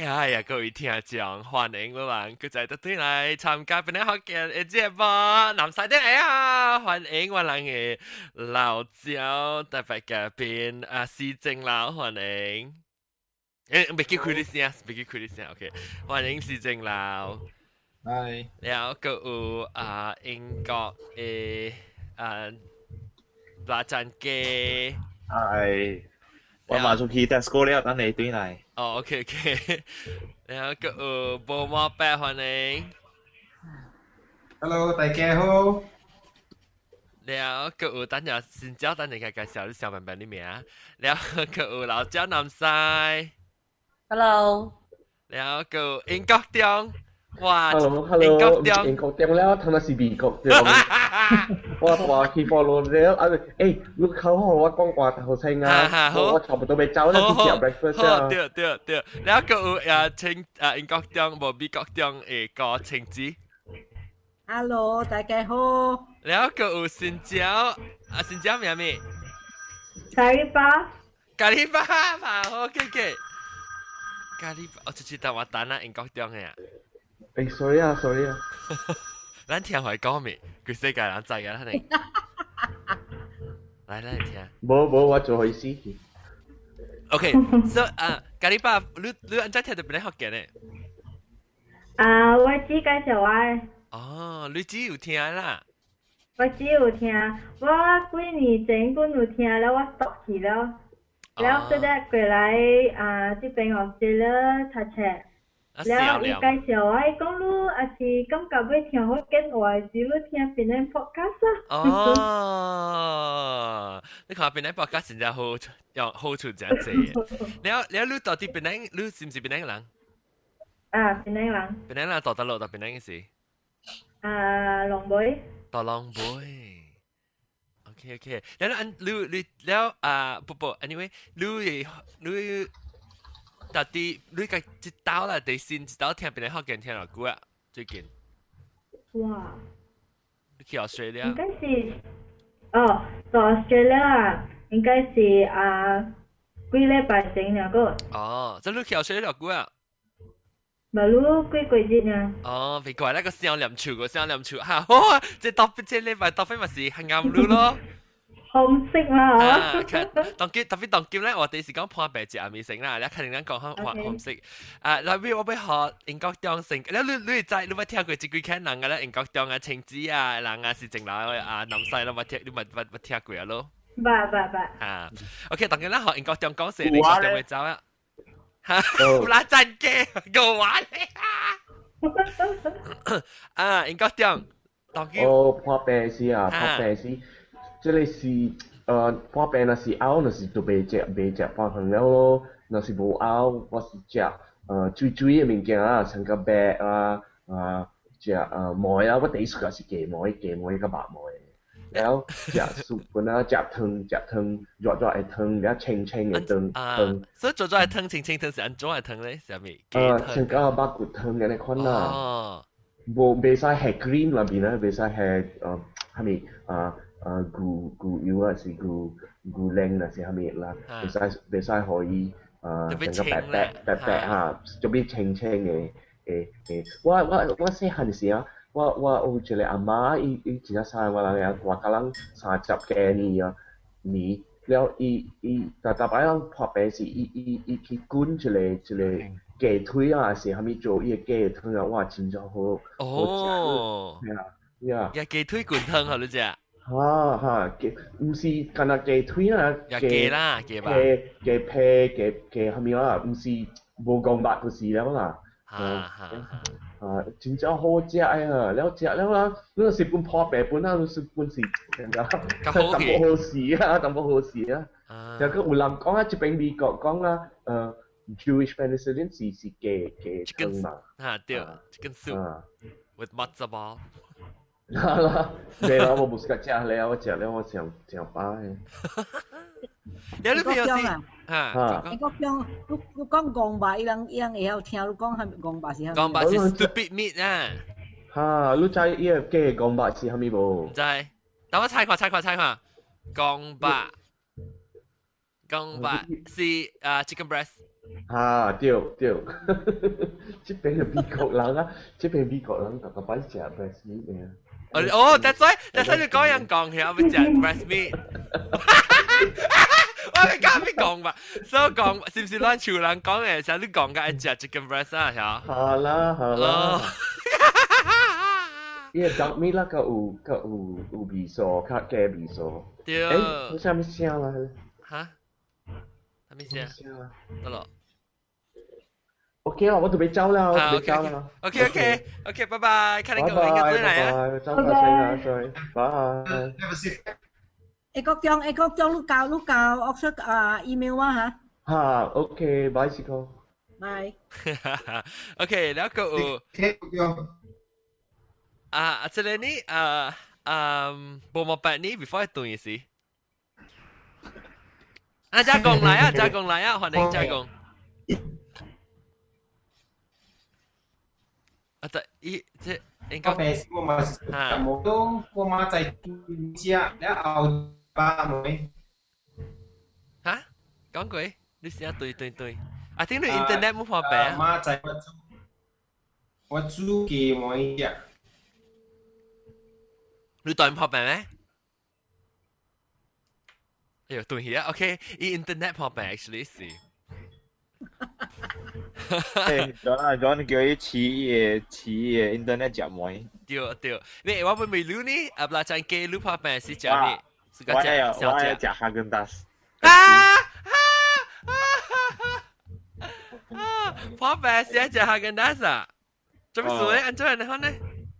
呀呀，各位聽眾，歡迎你們閣再轉來參加檳城福建的節目，南西的哎呀，歡迎我人的老焦特別嘉賓啊，施正老，歡迎。未記開你聲，未記開你聲，OK，歡迎施正老。係。然後閣有啊，英國的啊，拉贊機。係。我馬上去 Tesco 了，等你轉來。哦，OK OK，然後閣有無毛伯歡迎。 Hello，大家好。然後閣有等下先叫等陣介紹你小笨笨的名。然後閣有老焦南西。 Hello。然後閣有英國中。哇！Hello，Hello，英國中，英國中了，頭那是美國中。我我去 follow 了，啊，你口好我講話好清啊，我差不多欲走啦，去食 breakfast 啊。對對對，然後閣有啊清啊英國中無美國中的個晴子。 Hello，大家好。然後閣有新椒，啊新椒名咩？咖喱巴。咖喱巴，好，OK OK。咖喱巴，我出去等我等啊，英國中的啊。 Sorry 啊，sorry 啊。咱聽會講未？規世界人知㗎，肯定。來，咱聽。無無，我做開始。 OK，so 啊，咖喱巴，你按怎聽著檳城福建的？啊，我姊介紹我的。哦，你姊有聽啦？我姊有聽，我幾年前本有聽了，我 stop 去了。了後來過來啊，這邊學這了讀冊。了伊介紹我，伊講你若是感覺欲聽福建話時，你聽檳城 podcast 啊。哦，你看檳城 podcast 真正好，有好處真濟。了了，你到底檳城，你是毋是檳城人？啊，檳城人。檳城人到佗落到檳城時？啊，龍尾。到龍尾。OK OK，了你你你了啊，不不，anyway，你你。到底你個一道啦，第先一道聽檳城福建聽偌久啊？最近。哇！你去 Australia？應該是，哦，到 Australia 啊，應該是啊，幾禮拜前兩個。哦，這你去 Australia 偌久啊？無你幾個月呢？哦，別怪那個小臉樹個小臉樹，哈，好啊，這特別這禮拜特別嘛是很啱你咯。紅色嘛，啊，當今特別當今咧，我哋是講破白食咪成啦，你肯定咱講好黃紅色。啊，來邊我欲學英國中成，你知你捌聽過這幾間人個咧？英國中啊，晴子啊，人啊是正來啊，南西攏捌聽，你捌捌捌聽過啊咯？捌捌捌。啊，OK，當今咱學英國中講說，英國中會走啊。哈，拉真機，夠玩咧啊！英國中，當今。哦，破病是啊，破病是。這個是破病若是漚，若是就袂食袂食飯飯了咯。若是無漚，我是食水水的物件啊，像個白啊啊，食糜啊，我第一次是雞糜、雞糜佮肉糜。然後食 soup 本啊，食湯食湯，熱熱的湯，了清清的湯湯。所以熱熱的湯、清清湯是按怎的湯咧？啥物？像個肉骨湯按呢款啦。哦。無袂使下 cream 內邊啊，袂使下啥物啊？牛牛油啊，是牛牛奶啊，是啥物啦？袂使袂使予伊成個白白白白哈，就變清清的誒誒。我細漢時啊，我有一個阿媽，伊真正細我人啊，大甲人30幾年啊年，了伊伊逐逐擺人破病是伊伊伊去滾一個一個雞腿啊，是啥物做伊的雞湯啊，哇，真正好好食。係啊，係啊。呀，雞腿滾湯好你食？哈哈，雞毋是干焦雞腿啊，雞啦，雞吧。雞雞皮雞雞啥物啦，毋是無戇肉就是了啦。哈哈。啊，真正好食的啊！了食了啦，你若是本破病本啊，你是本是感覺淡薄好食啊，淡薄好食啊。就閣有人講啊，這邊美國講啊，Jewish penicillin 是是雞雞湯嘛。啊對，chicken soup with matzo ball。啦啦，沒啦，我無喜歡食了，我食了我上上飽的。你你朋友是啊？你講講，你你講戇肉，伊人伊人會曉聽你講啥物戇肉是啥物？戇肉是 stupid meat 啊！哈，你知伊個雞戇肉是啥物無？毋知，等我猜看，猜看，猜看，戇肉，戇肉是啊 chicken breast。嚇對對，這邊係美國人啊，這邊美國人逐個擺食 breast meat 嘅。哦，that's why 你講人講起，我要食 breast meat。我係講咩講吧？所以講是唔是咱潮人講嘅？時候你講嘅愛食 chicken breast 啊？嚇？係啦係啦。伊個 duck meat 啦，較有較有有味素，較加味素。對。欸，啥物聲啦？嚇？啥物聲？得咯。 OK 啊，我準備走啦，我準備走啦。 OK OK OK，拜拜，看你講應該轉來啊。走下先啦，sorry，拜拜。欸國強，欸國強，你交你交 WhatsApp 啊 email 我嚇。嚇，OK，拜師哥。拜。 OK，แล้วก็啊，這個呢，啊啊，無毛白呢，before 斷時。啊，加工來啊，加工來啊，歡迎加工。啊，對，伊這應該。我平時我嘛是，無都我媽在食，了後爸妹。嚇？講過？你試下對對對。啊，聽你 internet 冇破病。媽在我煮，我煮雞糜食。你對唔破病咩？哎呦，對起啊，OK，伊 internet 破病 actually 是。誒，John 啊，John 叫伊試伊個試伊個 internet 食糜。對對，你我未你呢？啊，不啦，真雞你破病是食咩？是我也我也食哈根達斯。啊啊啊！破病是食哈根達斯啊？做咩事咧？按怎樣呢？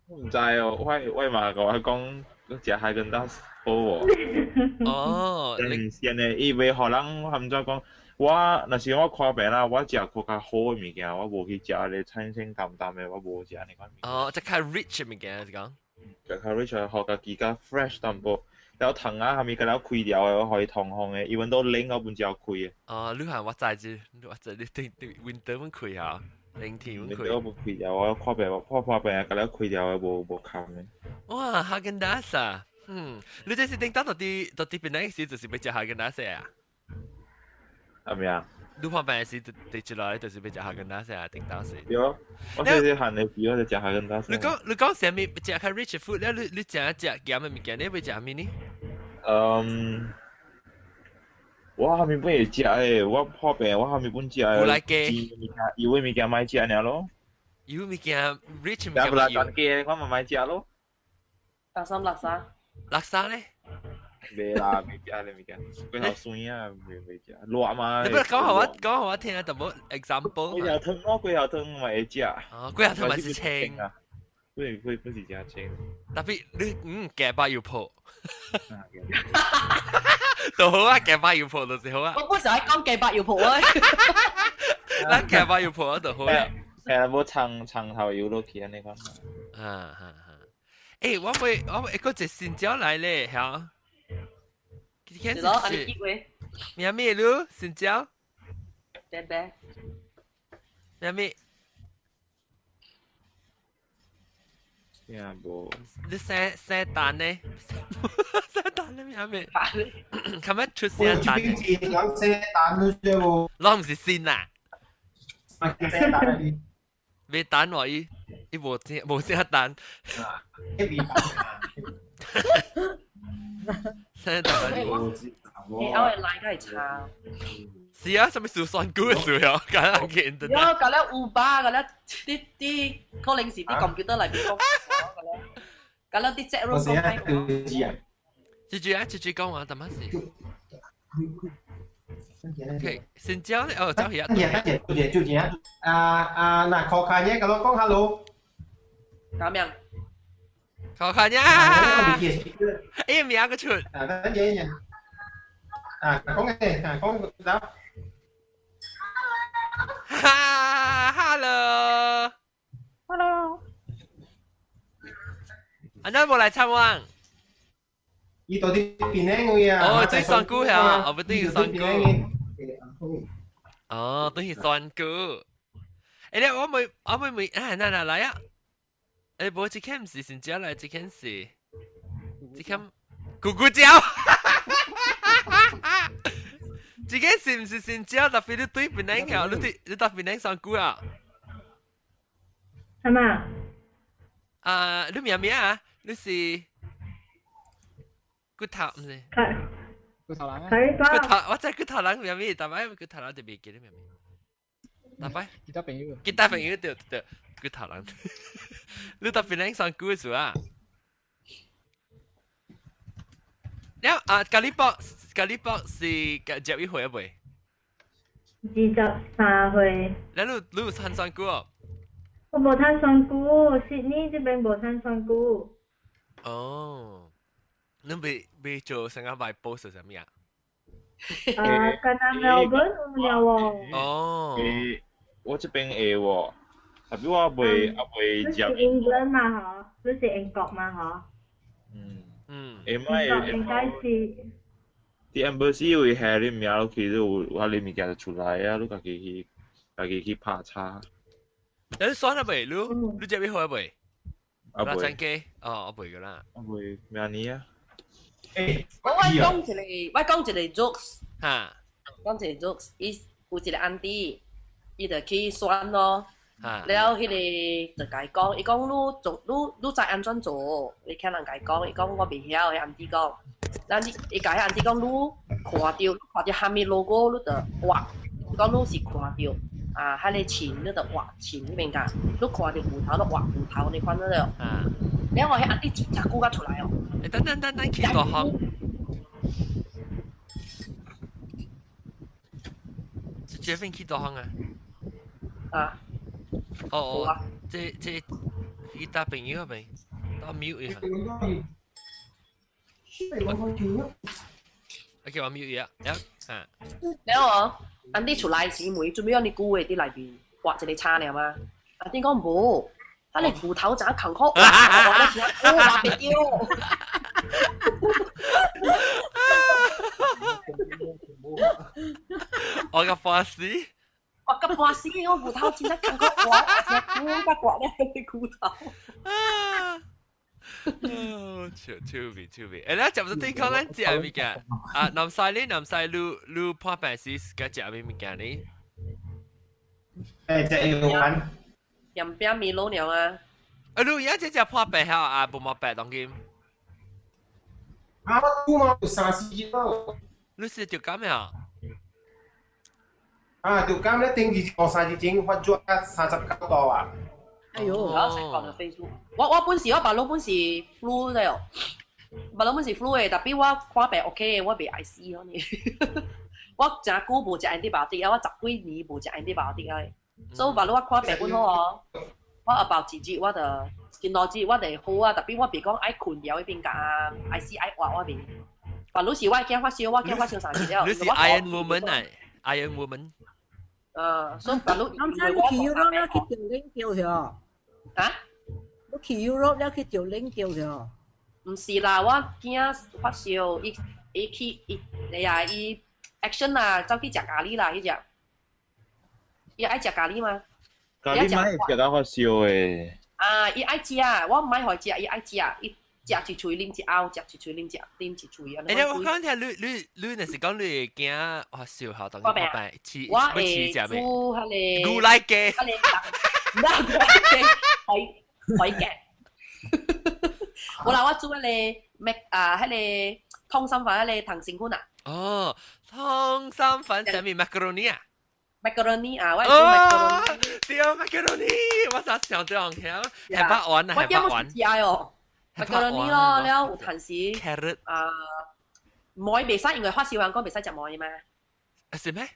唔知哦，我我嘛共我講食哈根達斯好喎。哦，你先呢？伊袂予人含怎講？我若是我看病啦，我食較較好的物件，我無去食咧清清淡淡的，我無食呢款物件。哦，即較 rich 的物件是講。食較 rich，予家己較 fresh 淡薄。了糖啊，蝦米佮了開掉的，我予伊通風的，伊阮都冷我本就開的。哦，你看我知啫，我知你頂頂 winter 阮開啊，冷天阮開。我無開掉，我看病，我看病佮了開掉的，無無空的。哇，哈根達斯啊，嗯，你這是頂到到底到底邊個時就是欲食哈根達斯啊？係咪啊？你看病時第一來就是欲食哈根達斯啊，頂到時。對，我細細漢的時我就食哈根達斯。你講你講啥物食較 rich food 咧？你你食食鹹的物件，你欲食啥物呢？嗯，我蝦米本會食的，我破病我蝦米本食的。牛奶雞。油的物件莫食爾咯。油物件 rich 物件。不啦，蛋雞我嘛莫食咯。大三垃圾。垃圾咧？袂啦，袂食咧物件，過頭酸啊，袂袂食，熱嘛。你不講予我講予我聽啊，就無 example。粿條湯咯，粿條湯嘛會食。哦，粿條湯嘛是清啊。不不不是誠清。特別你嗯夾巴油泡。都好啊，夾巴油泡就是好啊。我本時喺講夾巴油泡啊。咱夾巴油泡就好啦。誒，無葱葱頭油落去按呢款。啊啊啊！欸，我會我會個一新椒來咧，嚇。是咯，按呢幾位。咩咩嚕新椒？拜拜。咩咩？聽無。你生生蛋呢？生蛋呢？咩咩？琴日出生蛋。講生蛋都啫喎。攞唔是鮮啊？生蛋。未蛋喎，伊伊無正無正蛋。生蛋你偶爾來個係差。是啊，什麼事算股嘅事啊？搞人見得。有搞了五百，搞了啲啲可能是啲 computer 內邊講，搞了啲 chat room 講開話。豬豬啊，豬豬講話，點乜事？OK，先教咧，哦，走去啊。等陣，等陣，就就就啊啊，嗱，確卡嘢，咁我講 hello。咁樣。確卡呀！哎，名個出。啊，等陣，啊，講嘅，啊，講得。哈，hello，hello，阿仔無來參觀。伊到底邊個位啊？哦，對山菇係啊，哦不對山菇。哦，對山菇。欸，你我未我未未啊，嗱嗱來啊！欸，無這間毋是新椒來，這間是這間咕咕椒。這個是唔是新椒？特別你對檳城嘅，你對你到檳城上久啊？係嘛？啊，你名咩啊？你是骨頭唔是？骨頭人啊！骨頭，我知骨頭人名咩？但係骨頭人就未記得名咩。但係其他朋友，其他朋友對對骨頭人。你到檳城上久時啊？了啊，咖喱包，咖喱包是接一歲啊未？ 23歲。了你你有參選過？我無參選過，悉尼這邊無參選過。哦，你未未做成個賣 post 啥物啊？啊，敢若 Melbourne 有了喎。哦。我這邊會喎，特別我未啊未接。你是英國嘛？嗬，你是英國嘛？嗬。嗯。嗯。會咪？應該是。啲 embassy 會下你名落去，有我你物件就出來啊！你家己去，家己去拍查。你選了未？你你這邊好未？啊未。哦，我未噶啦。啊未，明年啊。欸，我講一個，我講一個 jokes。嚇。講一個 jokes，伊有一個安迪，伊就去選咯。了，彼個就共伊講，伊講你做你你知按怎做？你聽人共伊講，伊講我袂曉，彼安迪講。咱你伊共彼安迪講，你看著看著蝦米 logo，你就畫。講你是看著啊，彼個琴你就畫琴彼邊甲，你看著芋頭你畫芋頭，你看到了。啊。了後彼安迪真正久才出來哦。欸，等等等等，去大行。這份去大行啊？啊。哦哦，這這伊搭朋友未？搭 mute 一下。我叫我 mute 一下，啊。了哦，安迪出來時問做咩你久的佇內面畫一個叉爾嗎？安迪講無，他個芋頭怎艱苦，我畫袂著。我個發死。我個半死，我芋頭真正艱苦，我真久才割了個芋頭。哦，超超味超味！欸，你食唔對講咱食物件啊？南西你南西你你破病時佮食咩物件呢？欸，食藥丸。鹽餅麵滷了啊！啊，你而家這隻破病曉啊？無毛病當今。啊，我嘛有三四日咯。你是就感啊？啊，就感咧，頂二三日前發作39度啊！哎呦，我成講到 Facebook，我我本是我爸老本是 flu 了，爸老本是 flu 的，特別我看病 OK 的，我袂愛死可能。我誠久無食 antibiotic 啊，我十幾年無食 antibiotic 啊，所以爸老我看病本好哦，我後包一日我就見落日我就好啊，特別我別講愛困掉彼邊甲愛死愛活我袂。爸老是我驚發燒，我驚發燒3日了。你是 Iron Woman 啊？Iron Woman。所以爸老。剛才你去 Europe 了去釣冷釣去哦？啊？你去 Europe 了去釣冷釣去哦？毋是啦，我驚發燒，伊伊去伊哎呀伊 action 啦，走去食咖喱啦，彼隻。伊愛食咖喱嗎？咖喱咪食到發燒的。啊，伊愛食，我毋愛予食，伊愛食，伊食一喙啉一口，食一喙啉一啉一喙。欸，我講聽你你你若是講你會驚發燒吼，當你破病，飼我會煮彼個牛奶雞，彼個牛奶雞海海雞。無啦，我煮彼個麥啊，彼個通心粉，彼個溏心粉啊。哦，通心粉啥物 macaroni 啊？ macaroni 啊，我會煮 macaroni。對，macaroni，我啥想到曉，係白丸啊，係白丸。我食哦，macaroni 咯，了有陣時 carrot 啊，糜袂使，因為發燒人講袂使食糜嘛。是咩？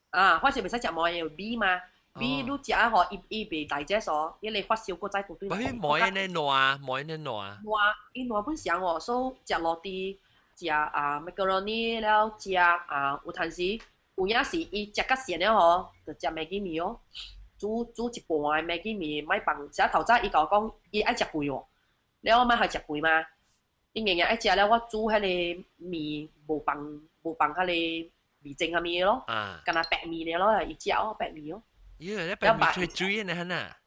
啊，發燒袂使食糜，有米嘛，米你食吼，伊伊袂大隻所，伊個發燒閣再不對。我去糜呢爛，糜呢爛。爛，伊爛本上哦，所以食落地食啊 macaroni 了食啊，有陣時。有影是伊食較鹹了吼，就食麥記麵哦，煮煮一半的麥記麵，莫放。食頭早伊共我講，伊愛食肥哦，了我莫予食肥嘛。伊硬硬愛食了，我煮彼個麵無放無放彼個味精啥物的咯，敢若白麵爾咯，伊食哦白麵哦。耶，你白麵最水呢，哈啊？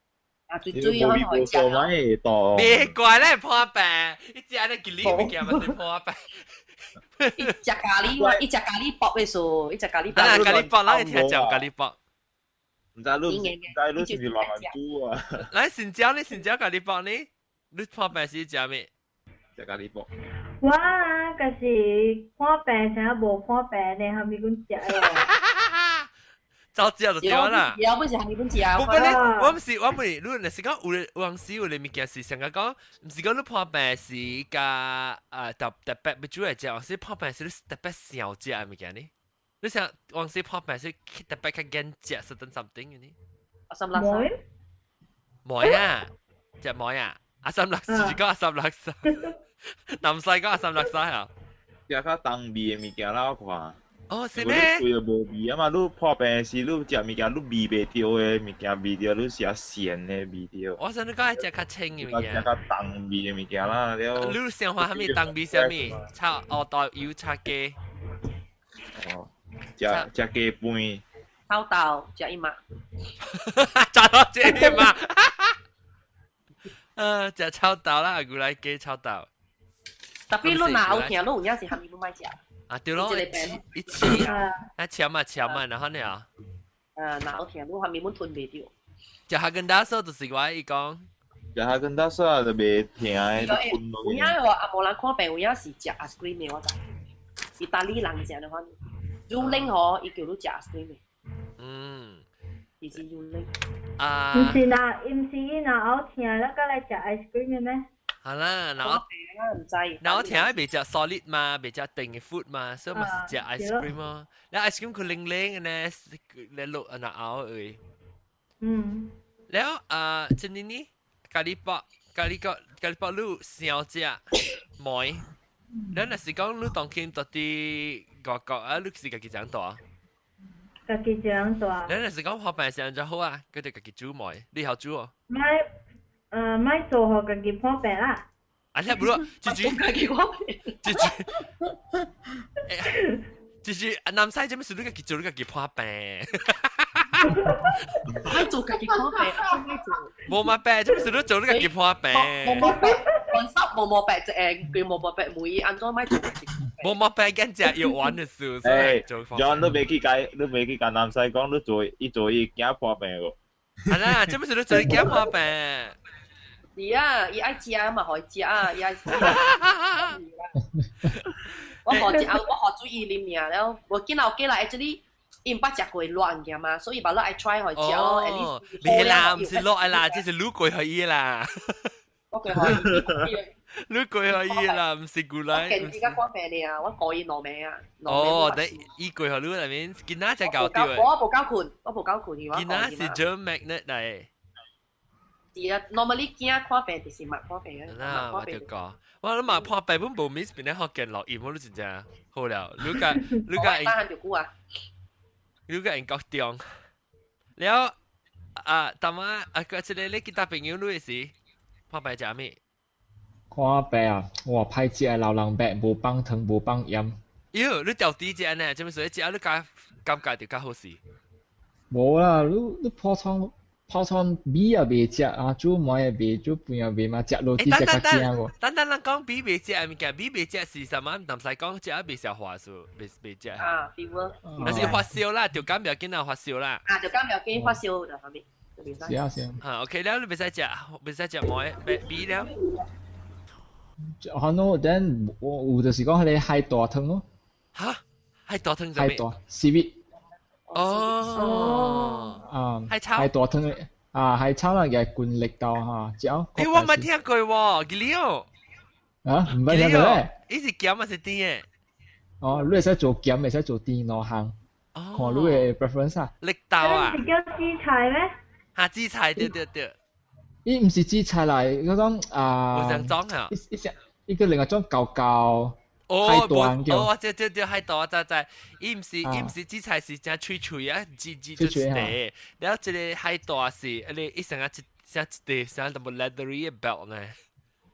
啊，最水可能會食咯。別怪咧破病，伊食咧一粒物件嘛是破病。伊食咖喱嘛，伊食咖喱薄的數，伊食咖喱薄。啊，咖喱薄，咱會聽食咖喱薄。毋知你毋知你是毋是亂亂煮啊？來，新椒呢？新椒咖喱薄呢？你破病時食咩？食咖喱薄。我啊，就是看病，啥無看病呢，蝦米阮食咯。早食就對啦。有本是蝦米本食啊？我本來我毋是我毋是，你若是講有有陣時有的物件是上個講，毋是講你破病時共啊特特別欲煮來食，有時破病時你特別想食的物件呢？你想有時破病時特別較緊食 certain something 嘅呢？阿三垃圾。糜啊，食糜啊，阿三垃圾是講阿三垃圾，南西講阿三垃圾啊。食較重味的物件啦，我看。哦，是咩？你無味啊嘛，你破病時你食物件，你味袂著的物件味著，你食鹹的味著。我想你講愛食較清的物件。食較重味的物件啦，了。你想話啥物重味啥物？炒烏豆油炒雞。哦，食食雞飯。炒豆食伊嘛。炒豆食伊嘛。食炒豆啦，牛奶雞炒豆。特別你若有聽，你有影是蝦米攏莫食。啊對咯，一起啊簽啊簽啊，然後呢啊？啊，若有聽，你蝦米攏吞袂著。食哈根達斯就是我伊講。食哈根達斯就袂疼的，吞落有影喎，啊無人看病有影是食 ice cream 的，我知。意大利人食的話，乳奶吼，伊叫你食 ice cream 的。伊是乳奶。啊。毋是啦，毋是伊若有疼，了閣來食 ice cream 的咩？好啦，然後然後疼袂食 solid 嘛，袂食定的 food 嘛，所以嘛是食 ice cream 咯。你 ice cream 佢冷冷的呢，你落啊那咬而。了啊，這呢呢，咖喱包，咖喱個咖喱包你想食糜？你若是講你當今到佇外國啊，你是家己怎蹛？家己怎蹛？你若是講破病時就好啊，佢哋家己煮糜，你曉煮哦？莫，莫做予家己破病啦。啊，你不如，就是家己破病，就是，就是南西這麼事，你家己做，你家己破病。莫做家己破病，莫做。無嘛病，這麼事你做你家己破病。無毛病，本身無毛病，一個叫無毛病，每按怎莫做家己。無毛病，緊食藥丸的事。欸，John，你袂去共，你袂去共南西講，你做伊做伊囝破病無？係啦，這麼事你做伊囝破病。是啊，伊愛食嘛，予伊食啊，伊愛食。我予食，我予水伊啉爾了，無見後過來，actually 伊毋捌食過熱物件嘛，所以把你愛 try 予伊食咯。哦，袂啦，毋是熱的啦，這是滷過予伊啦。我過予伊。滷過予伊啦，毋是古來。我見伊較看病爾，我顧伊兩暝啊。哦，等伊過予你內面，囡仔才搞掉的。我無夠睏，我無夠睏，囡仔是做 magnet 來。是啊，normally 囝看病就是嘛看病啊。啦，我就講，我諗嘛破病本無 miss 變咧學見落鹽，我都真正好了。你個你個得閒就久啊。你個人夠中。了啊，大媽啊，個這個你其他朋友你是破病食咩？看病啊，哇，歹食的老人病，無放糖，無放鹽。喲，你調低食呢？這麼說，食你較感覺就較好勢。無啦，你你破瘡。泡湯米也袂食啊，煮糜也袂，煮飯也袂嘛，食落去食較驚喎。等等，咱講米袂食的物件，米袂食是啥物？毋使講食袂消化數，袂袂食。啊，fever。那是發燒啦，就感冒緊啊發燒啦。啊，就感冒緊發燒就後面。是啊是啊。啊，OK 了，你袂使食，袂使食糜，米了。可能等有就是講彼个海帶湯咯。哈？海帶湯海帶，seaweed。哦。啊，海草。海帶湯啊，海草啦，嘅滾綠豆哈，食。欸，我冇聽過喎，記了。啊，毋捌聽過咧？伊是鹹還是甜的？哦，你會使做鹹，會使做甜兩項，看你的 preference 啊。綠豆啊？是叫紫菜咩？哈，紫菜對對對。伊毋是紫菜來，嗰種啊。有兩種啊。一一一個另外種厚厚。哦，海帶哦，我知知知海帶，我知知。伊毋是伊毋是紫菜是誠脆脆啊，吱吱就一塊。然後這個海帶是，你一成啊一成一塊，成淡薄 leathery 的 belt 呢。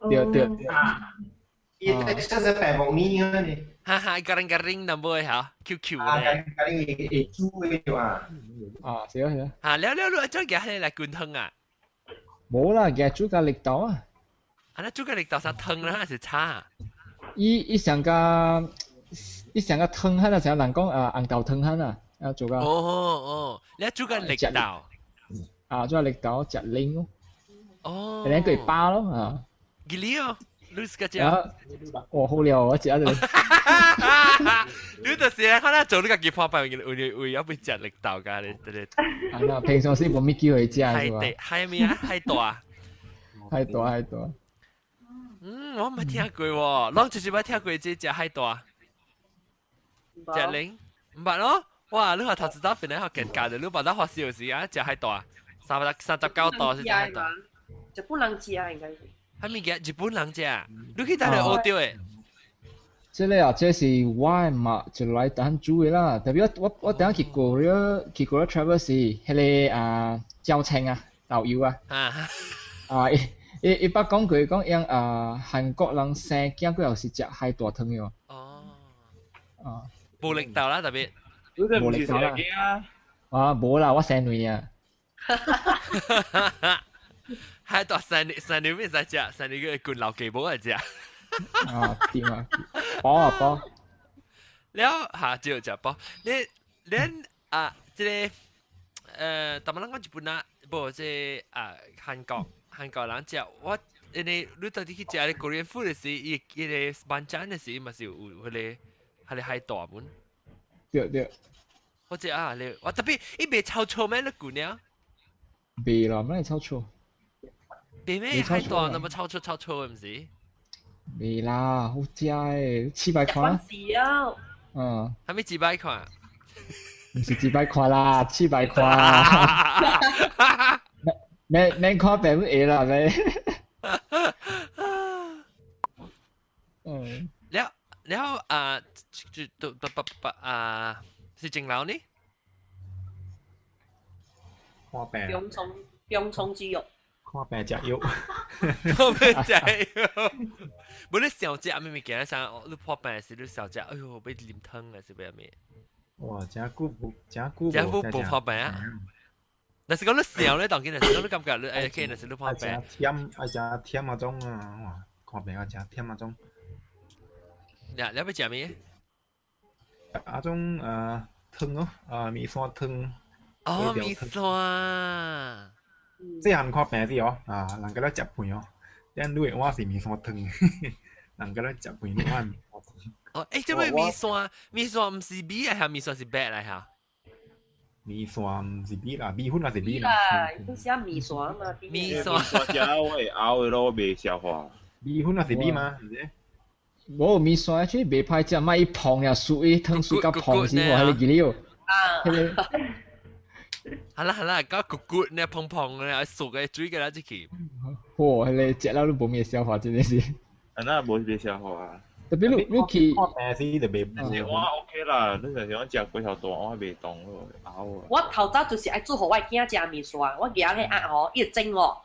對對對。伊這是白木耳啊呢。哈哈，garing garing 淡薄嚇，Q Q 啊，garing 會會煮的嘛。啊，是啊是啊。啊，了了了，再夾起來滾湯啊？無啦，夾煮甲綠豆啊。啊，那煮甲綠豆啥湯啦，還是炒？伊伊上加伊成個湯漢啊，成人講啊紅豆湯漢啊，啊做個。哦哦，你煮個綠豆。啊，做綠豆食奶咯。哦。你佢包咯啊。幾粒哦？你自己食？哦，好了，我食咗。你就是可能做你家己破病，有有有要食綠豆㗎，你你。啊，那平常時無咩機會食是吧？海咩啊？海帶。海帶海帶。嗯，我沒聽過喎，攏就是捌聽過這食海帶。食奶，毋捌咯？哇！你話頭一道本來學健教的，你捌到發燒時啊，食海帶，339度是食海帶。日本人食應該是。啥物件？日本人食？你去佗度學著的？這個啊，這是我的媽就來等煮的啦。特別我等下去過了去過了 travel 時，彼個啊教程啊導遊啊，啊伊伊伊捌講過講用啊韓國人生囝過後是食海帶湯的。哦。啊。無綠豆啦，特別。無綠豆啦。啊，無啦，我生女啊。海帶生女生女袂使食，生女個滾老雞母來食。啊，對啊，飽啊飽。了下就食飽。你恁啊，這個逐擺人講日本啊，無這個啊韓國韓國人食，我因為你到底去食咧 Korean food 的時，伊伊個晚餐的時嘛是有彼個彼個海帶滿。對對。我知啊，你我特別伊袂臭臭咩？你姑娘？袂啦，咩臭臭？袂咩海帶那麼臭臭臭臭的，毋是？袂啦，好食的，700塊。是啊。嗯。啥物700塊？毋是700塊啦，700塊。免免看病會啦，咩？嗯。了了啊，就都不不不啊，是正樓呢？看病。洋蔥洋蔥豬肉。看病食藥。看病食藥。無你想食啥物件？啥？你破病時你想食，哎喲，欲啉湯還是欲啥物？哇！誠久無，誠久無，誠久無破病啊！若是講你想咧，當今若是講你感覺你哎，可能是你破病。愛食忝，愛食忝仔種啊！哇，看病愛食忝仔種。你你欲食咩？啊種湯咯，啊麵線湯。哦，麵線。細漢看病時哦，啊，人家咧食飯哦，咱你的碗是麵線湯，人家咧食飯，你碗麵線湯。哦，欸，這位麵線，麵線毋是米來哈，麵線是白來哈。麵線毋是米啦，米粉也是米啦。伊寫麵線嘛。麵線。食了我會嘔的咯，我袂消化。米粉也是米嗎？毋是。無麵線其實袂歹食，莫伊膨了，熟伊湯水較膨是無，彼個記了。啊。好啦好啦，搞骨骨呢，膨膨呢，熟的水給它入去。哇，彼個食了都無咩消化，真的是。啊，那無袂消化啊。特別你你去，看病時就袂。我 OK 啦，你若是講食過頭大，我袂動咯，嘔。我頭早就是愛煮予我囝食麵線，我舉彼壓吼，伊會蒸哦。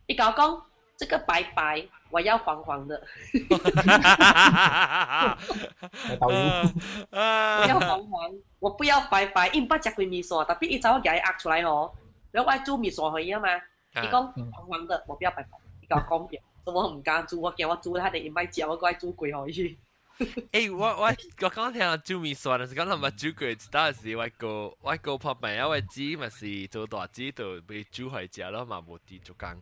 伊共我講，這個白白，我要黃黃的。我要黃黃，我不要白白。伊毋捌食過麵線，特別伊知我舉伊壓出來吼，然後我愛煮麵線予伊啊嘛。伊講黃黃的，我不要白白。伊共我講著，所以我毋敢煮，我驚我煮他哋伊莫食，我閣愛煮過予伊。欸，我我我剛聽到煮麵線，但是講咱捌煮過，一道是我哥我哥破病啊，我姊嘛是做大姊，就欲煮予伊食咯，嘛無佇做工。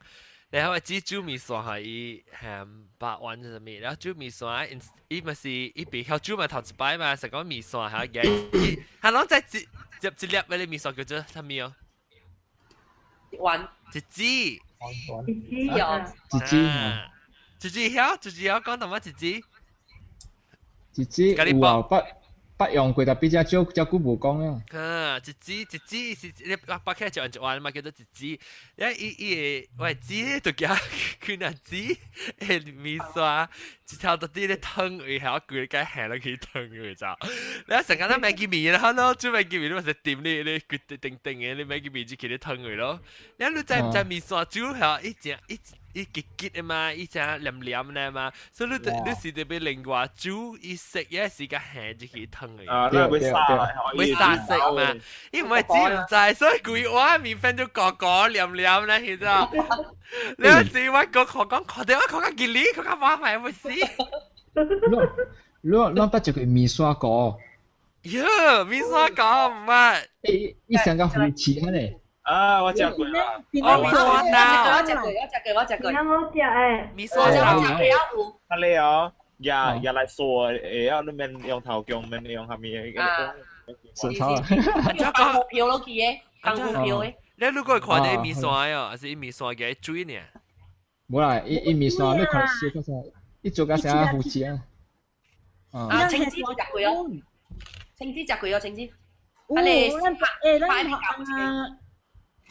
然後我姊煮麵線，予伊鹹肉丸啥物，然後煮麵線，伊嘛是伊袂曉煮嘛頭一擺嘛，是講麵線嚇，伊他攏在一接一粒嗰個麵線叫做啥物哦？丸。一支。一支哦。一支。一支曉，一支曉講淡薄一支。一支有啊，捌捌用過，特別遮少遮久無講啊。啊，一支一支是你包起來一丸一丸嘛，叫做一支。咧伊伊個我姊就叫佢若煮彼麵線，一頭到底咧湯位還規個下落去湯位咋？你成日都麥記麵啦，咯，煮麥記麵你嘛是點你你規定定的，你麥記麵就去咧湯位咯。你你知毋知麵線煮遐伊正伊伊結結的嘛，伊正黏黏的嘛，所以你你是得欲另外煮，伊食也是較下入去湯位。啊，你欲殺，欲殺食嘛？伊毋會煮毋知，所以規碗麵粉就糊糊黏黏咧，彼陣。你是我講看講看到我看較吉利，看較麻煩會死。你咱捌食過麵線糊。喲，麵線糊毋捌。欸，伊上個魚翅安尼。啊，我食過啦。哦，麵線豆。我食過，我食過，我食過。有冇食誒？麵線豆。我食過有。啊你哦，也也來說會曉，你免用頭強，免用啥物的。啊。實草啊！放股票落去的，放股票的。你如果看到麵線哦，還是伊麵線嘅水呢？無啦，伊伊麵線你看燒個啥？伊做個啥魚翅啊？啊，青枝食過哦，青枝食過哦，青枝。有，咱欸，咱啊，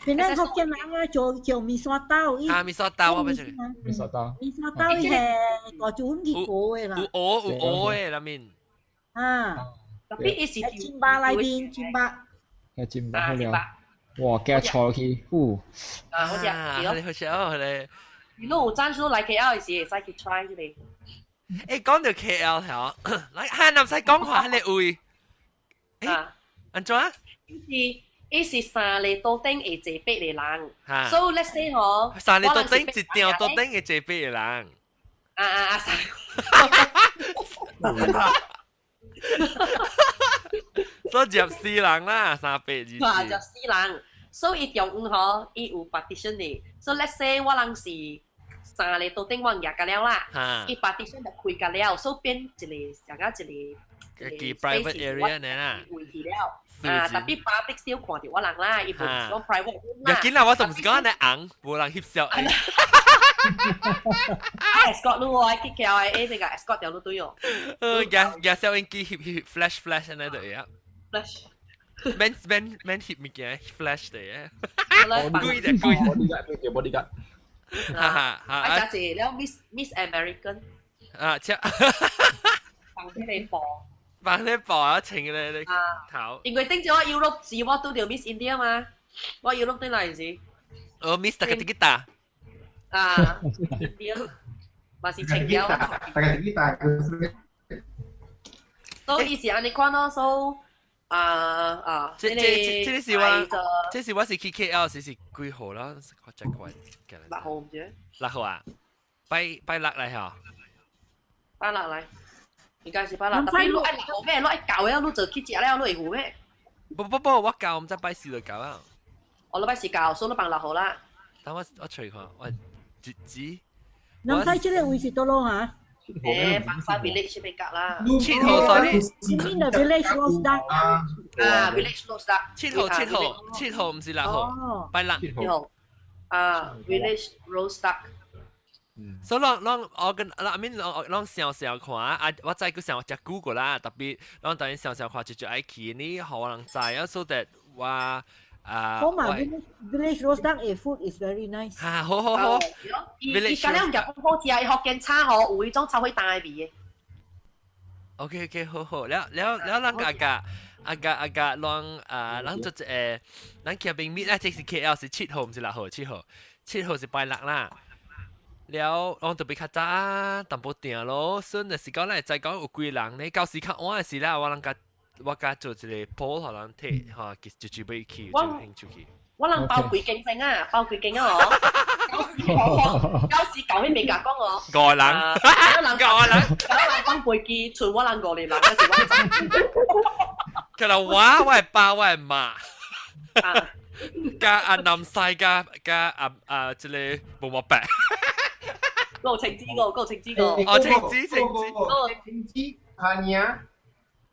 邊咱福建人啊，做做麵線豆。啊，麵線豆我捌食。麵線豆。麵線豆伊係大煮粉去過的啦。有蚵有蚵的內面。啊。特別伊是煎肉內面煎肉。係煎肉好了。哇！加菜去，呼。啊，好食，你好食哦，你。如果有贊助來 KL 時，會使去 try 這個。欸，講到 KL 吼，來，哈，唔使講話，你位。啊，按怎？伊是伊是三个桌頂會坐八個人。So let's say 吼，三个桌頂一張桌頂會坐八個人。啊啊啊！三。所以入四人啦，三八二四。啊，入四人，所以中午吼，伊有 partition 的。So let's say 我人是三個桌頂我入甲了啦，伊 partition 就開甲了，所以變一個上個一個。個 private area 呢啦。位置了，啊，特別 public 少看著我人啦，伊無是講 private 啦。若緊啦，我就毋是講按呢紅，無人翕相。 Escort 你喎，去 KLIA 那個 escort 掉你對哦。夾夾攝影機翕翕 flash flash 按呢就會啊。 Flash。免免免翕物件，flash 的耶。貴的貴。 bodyguard bodyguard。哈哈哈。啊，食一了 Miss Miss American。啊，切。放迄個布。放迄布啊，穿咧咧頭。因為頂陣我 Europe 時我拄著 Miss India 嘛，我 Europe 轉來時。哦，Miss 大家滴打。啊，India 嘛是穿了。大家滴打。所以是按呢款咯，所以啊啊，這這這這是我，這是我是去 KL 時是幾號啦？我真怪。六號毋對。六號啊？拜拜六來嚇。拜六來。應該是拜六，特別你愛六號咩？你愛舊的，你就去食了，你會有咩？不不不，我舊毋知拜四就舊啊。我禮拜四舊，所以你放六號啦。等我我隨看，我日子。南西這個位是佗落嚇？誒，Bangsar Village 邊格啦。七號，sorry。 You mean the village roast duck？啊，village roast duck。七號，七號，七號毋是六號，拜六。七號。啊，village roast duck。所以攏攏我跟阿面攏攏想想看啊，我知佢想食久過啦，特別攏當然想想看，就就愛去呢，予我人知啊，so that 我啊。好嘛，village roast duck 的 food is very nice。嚇，好好好。伊伊間了夾好食，伊福建炒吼有彼種炒火焦的味的。 OK OK，好好，了了了，咱阿甲阿甲阿甲，攏啊，咱做一個，咱去邊面啊，這是 KL 是七號，毋是六號，七號，七號是拜六啦。了，我特別較早淡薄定咯，算就是講咱會知講有幾人咧，到時較晚的時啦，我人甲我甲做一個 poll，予人睇，吼，就準備去，就興趣去。我人包幾間先啊，包幾間啊，哦。到時舊迄邊甲講哦。五個人，五個人，五個人放飛機，剩我人五個人，那是我。其實我我係爸，我係媽。加阿南西加加阿阿這個毛毛白。個青子個，個青子個。哦，青子青子。個青子看影。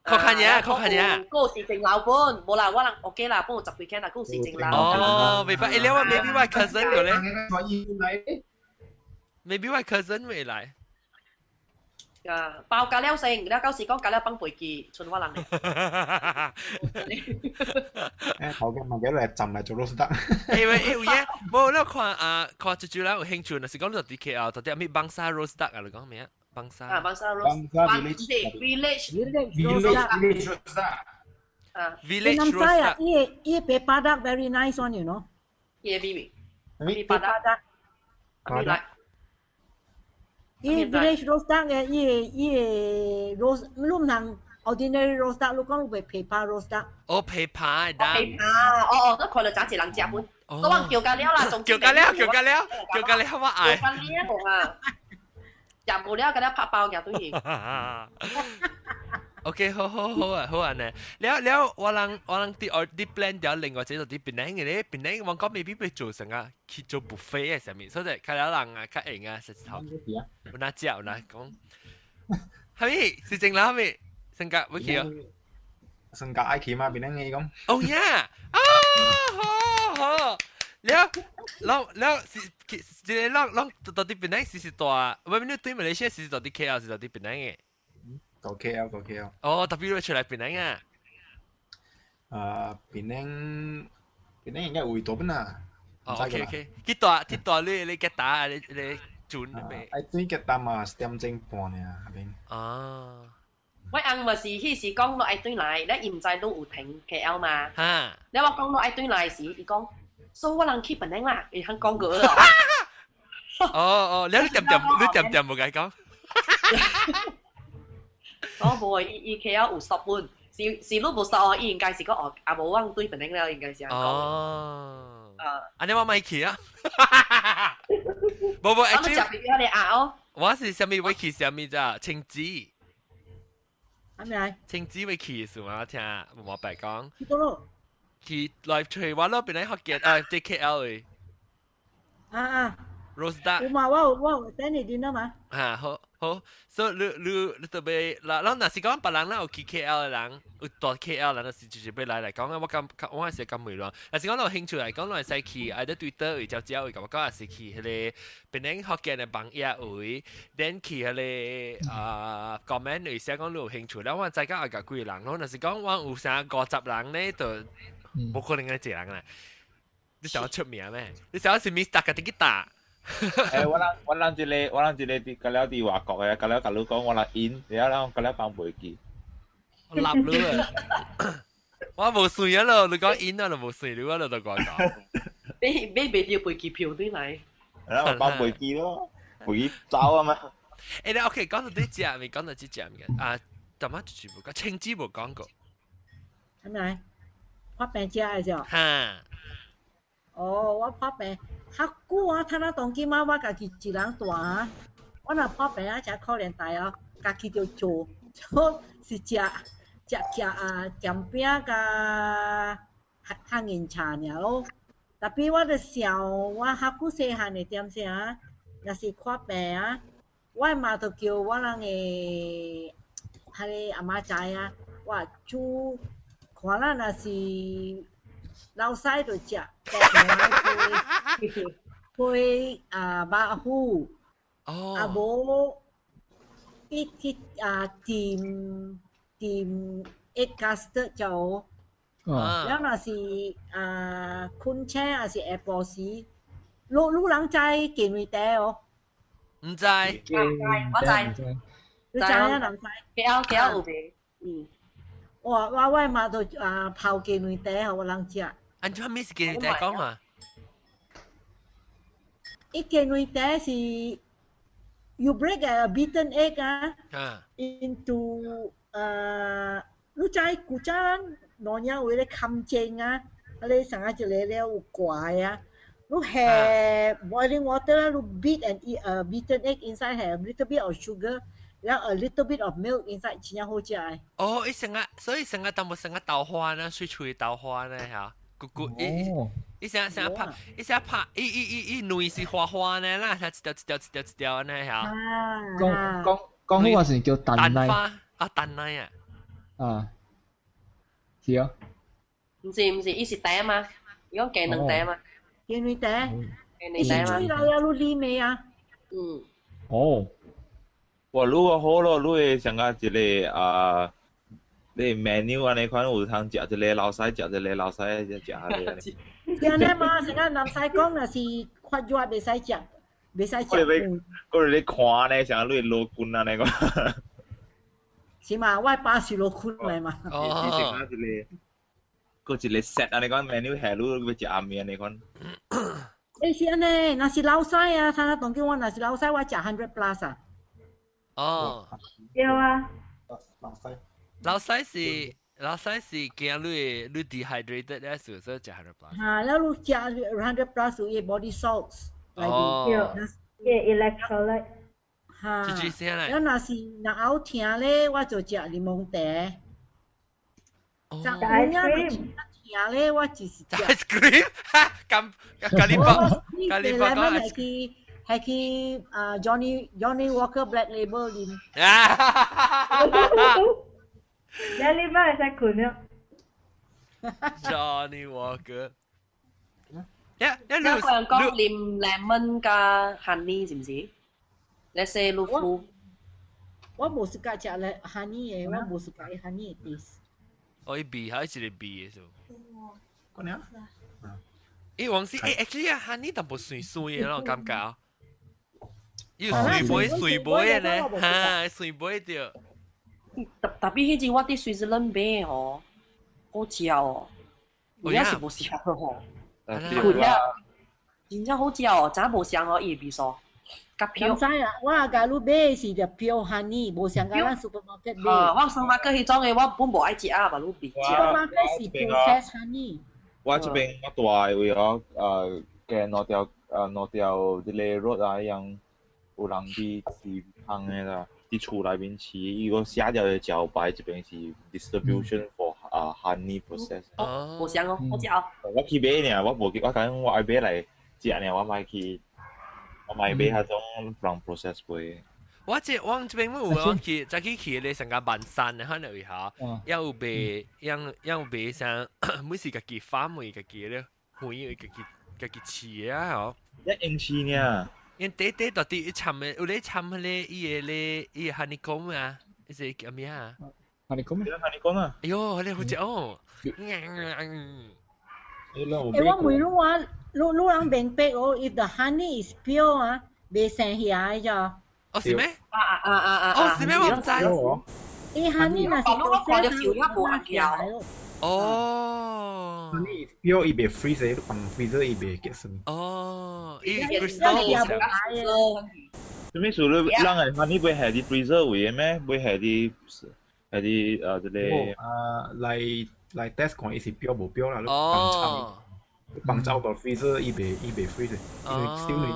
確看嘢，確看嘢。個是正老本，無啦，我人 OK 啦，本有十幾間啦，個是正老。哦，未發，欸，你話 maybe 我 cousin 個咧？maybe 我 cousin 未來。啊，包加了先，了到時講加了放飛機，剩我人。誒，頭嘅問幾嚟浸嚟做 roast duck。欸喂，欸有影，無你看啊，看豬豬啦有興趣，若是講你佇 KL，到底咩 Bangsar roast duck 啊？你講咩啊？Bangsar。啊，Bangsar roast。 Village village village roast duck。啊，village roast duck。伊個伊個 paper duck very nice one, you know。伊個咪咪。paper duck。咪來。伊 village roast duck 嘅，伊個伊個 roast，你毋通 ordinary roast duck，你講你 paper roast duck。哦，paper 的。 paper，哦哦，你看到早一人食本，我話叫甲了啦，總叫甲了，叫甲了，叫甲了，我愛。叫甲了啊！食無了，佮你拍包夾對去。 OK，好好好啊，好啊呢。了了，我人啲我啲 plan 掉另外一個啲檳城嘅咧，檳城我講未必會做成啊，去做 buffet 嘅上面，所以較了人啊較閒啊，實頭。有哪食有哪講，係咪是正啦？係咪？性格會去啊？性格愛去嘛？檳城嘅講。哦呀！啊，好好。了，了了是，一個攏攏到底檳城是是大，唔係你對馬來西亞是到底 KL 是到底檳城嘅？到 KL 到 KL。哦，特別你出來檳城啊？啊，檳城檳城應該有多本啊。哦，OK OK，幾大幾大你你吉打你你轉未？愛對吉打嘛，10點鐘半呢，嗰邊。啊。我翁咪是彼時講我愛轉來，你伊毋知你有停 KL 嘛？哈。你我講我愛轉來時，伊講，所以我人去檳城啦，伊肯講過咯。哦哦，你點點你點點無共伊講？我無，伊伊 KL 有 stop 本，是是你無 stop 哦，伊應該是講哦，啊無我轉檳城了，應該是按呢講。哦。啊。按呢我莫去啊。無無，我食別個鴨哦。我是啥物會去啥物咋？青子。係咪？青子會去是嘛？聽我白講。去倒咯？去來揣我咯，邊個學嘅？啊，佇 KL 嘅。啊啊。 Roast duck。有嘛？我有我有等你電啦嘛。啊，好好，所以你你你特別嗱，咱若是講別人咱有去 KL 的人，有蹛 KL 人，就是直接欲來來講啊，我感我還是感袂亂。若是講有興趣來講，咱會使去，啊，佇 Twitter 位招招位，共我講，也是去彼個檳城福建的網頁位，then 去彼個啊 comment 位寫講你有興趣，了我知影愛共幾個人咯。若是講我有啥50人咧，就無可能按呢濟人啦。你想欲出名咩？你想欲是 Mr. 家己去打？誒，我人我人一個我人一個佇佮了佇外國的，佮了共你講我人 in，了後佮了放袂記。我立你啊！我無算啊咯，你講 in 啊，就無算你我就講講。買買袂著飛機票轉來。然後放袂記咯，飛機走啊嘛。誒，你 OK 講到這隻未講到這隻物啊，淡仔就是無講，青子無講過。係咪？破病食的啫。哈。哦，我破病。較久啊，睇下當今仔我家己一人蹛啊，我若破病啊，誠可憐大哦，家己就做，做是食食食啊鹹餅佮杏仁茶爾咯。Tapi 我就想，我較久細漢的點啥，若是看病啊，我媽就叫我人的彼個阿媽仔啊，我煮看咱若是老師就食。配配啊肉脯，啊無伊去啊甜甜 egg custard 就，了若是啊困醒還是下晡時，你你人知雞卵茶哦？毋知，我知，你知啊？人知？ KL KL 有賣，嗯。我我我媽就啊泡雞卵茶予我人食。按怎物是雞卵茶講啊？伊雞卵茶是 you break a beaten egg 啊，into 呃，你知古早咱老娘為咧堪煎啊，啊你上下一個了有掛的啊，你下 boiling water 你 beat and eat a beaten egg inside have a little bit of sugar，然後 a little bit of milk inside，真正好食的。哦，伊成個，所以成個淡薄成個豆花呢，水脆豆花呢嚇，咕咕伊伊成成拍，伊成拍，伊伊伊伊卵是花花呢啦，一條一條一條一條呢嚇。講講講好話是叫蛋奶。花啊，蛋奶啊。啊，是啊。毋是毋是，伊是茶嘛，伊講雞卵茶嘛。雞卵茶，雞卵茶嘛。伊是水來啊，你啉的啊。嗯。哦。哇，你個好咯，你會上個一個啊，你 menu 按呢款有通食一個老師，食一個老師，食下個。是按呢嘛？是咱南西講，若是發熱袂使食，袂使食。我咧看呢，像你羅棍按呢個。是嘛？我爸是羅棍來嘛。哦。是一個，閣一個 set 按呢款 menu 下你欲食暗暝按呢款。欸，是按呢，若是老師啊，他當今我若是老師，我食 100 plus 啊。哦。對啊。老師。老師是老師是驚你你 dehydrated 咧，所以食 100 plus。嚇，了你食 100 plus 有 body salts。哦。對，electrolyte。哈。吱吱聲咧。了若是若喉疼咧，我就食檸檬茶。哦。有影若疼咧，我就是食 ice cream。咁咖喱包，咖喱包講係去啊 Johnny Walker Black Label 啉。啊！你你擺會使睏了。 Johnny Walker。一一你個人講啉 lemon 加 honey 是唔是？Let's say 你 flu。我無喜歡食咧 honey 的，我無喜歡 honey 的 taste。哦，伊味係一個味的，是。講了。欸，黃絲，欸，actually 啊，honey 淡薄酸酸的咯，感覺。伊水尾水尾的咧，哈，水尾著。特別彼陣我佇瑞士倫買吼，好食哦，有影是無相吼。佢啊，真正好食哦，真無相哦，伊的味素。較唔知啊，我共你買是著 pure honey，無像佮咱 supermarket 買。啊，我 supermarket 彼種的我本無愛食啊，嘛你袂食。 supermarket 是 processed honey。我這邊我住的位哦，行兩條這個 road 啊，樣有人佇飼蜂的啦，佇厝內面飼，伊個寫著的招牌這邊是 distribution for 啊 honey process。哦，無相哦，好食哦。我去買爾，我無去，我講我愛買來食爾，我莫去，我莫買彼種人 process 過。我這邊有我去，早起去咧上個萬山的可能位下，也有賣，也有賣啥，每是家己 farm 位家己咧，園位家己飼的啊吼。一用飼爾。因短短到底伊摻的，有咧摻彼个伊个咧，伊個 honeycomb 啊，彼個叫咩啊？honeycomb ？honeycomb 啊？哎喲，彼個好食哦。欸，我問你啊，你人明白哦？If the honey is pure 啊，袂生遐的咋？哦，是咩？啊啊啊啊！哦，是咩？我毋知。伊 honey 若是我看著樹遐無按條。哦。 honey pure 伊袂 freeze，你放 freezer 伊袂結酸。哦，伊 crystal。啥物事你人的 honey 袂下佇 freezer 位的咩？袂下佇下佇這個。啊，來 test 看伊是 pure 無 pure 啦，你哦。放走到 freezer 伊袂 freeze，因為燒你。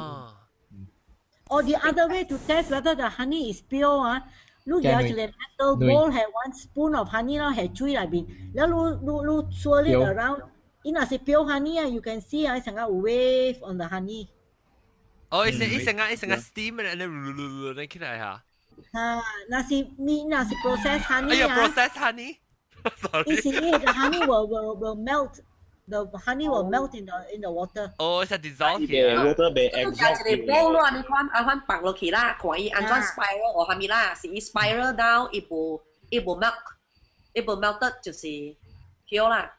Or the other way to test whether the honey is pure 啊，你拿一個 metal bowl 係 one spoon of honey 啦，喺水內邊，然後你 swirl it around，伊若是 pure honey 啊，you can see 啊，成個 wave on the honey。哦，伊成個 steam 咧，你嚕嚕嚕起來嚇。啊，若是咪若是 process honey 哎呀，process honey。伊是伊個 honey will melt。The honey will melt in the water。哦，是 dissolve 起 water 袂 absorb。一個 bowl 咯，你看按款放落去啦，看伊按怎 spiral 或啥物啦，是伊 spiral down，伊無 melt，伊無 melted 就是 pure 啦。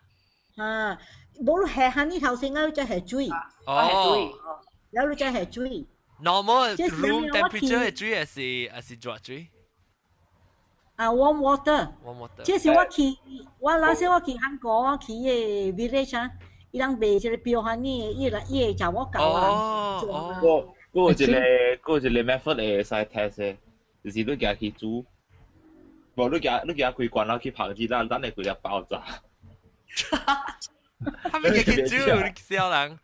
啊，無你下 honey 頭先啊，再下水。哦。然後你再下水。 Normal room temperature 的水還是熱水？啊，warm water。 warm water。這是我去，我那時我去韓國，我去個 village 啊，伊人賣這個 pure honey，伊來伊會教我教啊。哦。閣有一個 method 會使 test 的，就是你舉去煮，無你舉開關了去曝熱啦，等下規粒爆炸。他們舉去煮，你笑人。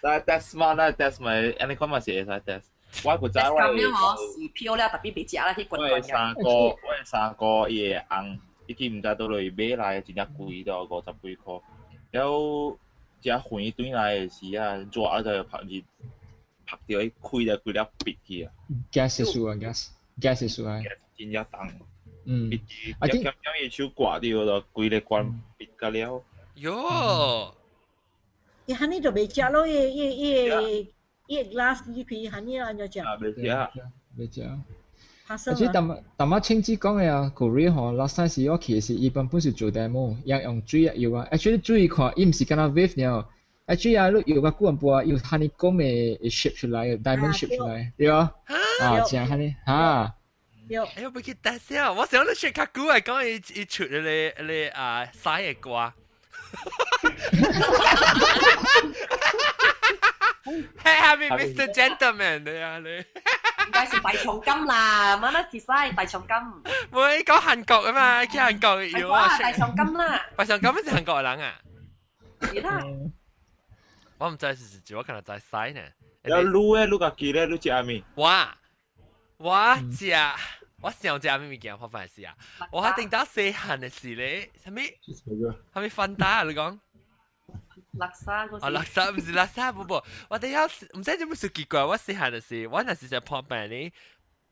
但 test 嘛，咱 test 嘛，按呢款嘛是會使 test。我古早我咁樣哦，是 pure 了，特別袂食啦，去滾滾。我的三姑伊的翁，伊去毋知佗落買來，真正貴著50幾箍。了，食園轉來的時啊，熱啊就曝熱，曝著伊開了規粒閉去啊。 gas 數啊，gas 數啊。真正重。嗯。啊，點點伊手掛著，就規个關閉甲了。喲。伊 honey 就袂食咯，伊伊伊伊 glass 入去 honey 按怎食？啊，袂食。袂食。而且淡淡仔清子講的啊，Korea 吼，last time 是我去的是伊本本是做 demo，也用水啊搖啊，actually 水看伊毋是敢若 wave 爾，actually 啊，你搖較久淡薄啊，有 honeycomb 的 shape 出來，diamond shape 出來，對啊，啊，正 honey，哈。哎，我欲去 test 啊！我想你學較久來講，伊出那個啊屎的歌。Hey, happy Mr. Gentleman 你啊你，應該是大長今啦，乜乜是西大長今。唔係講韓國啊嘛，去韓國要啊。大長今啦。大長今是韓國人啊？是啦。我毋知是是，我可能知西呢。有滷的，你家己咧，你食啥物？我我食我想食咩物件破病時啊？我一定到細漢的時咧，啥物啥物飯打啊？你講？垃圾嗰啊，垃圾唔是垃圾，不不，我哋有唔知做乜事奇怪，我細漢的時，我若是食破病呢，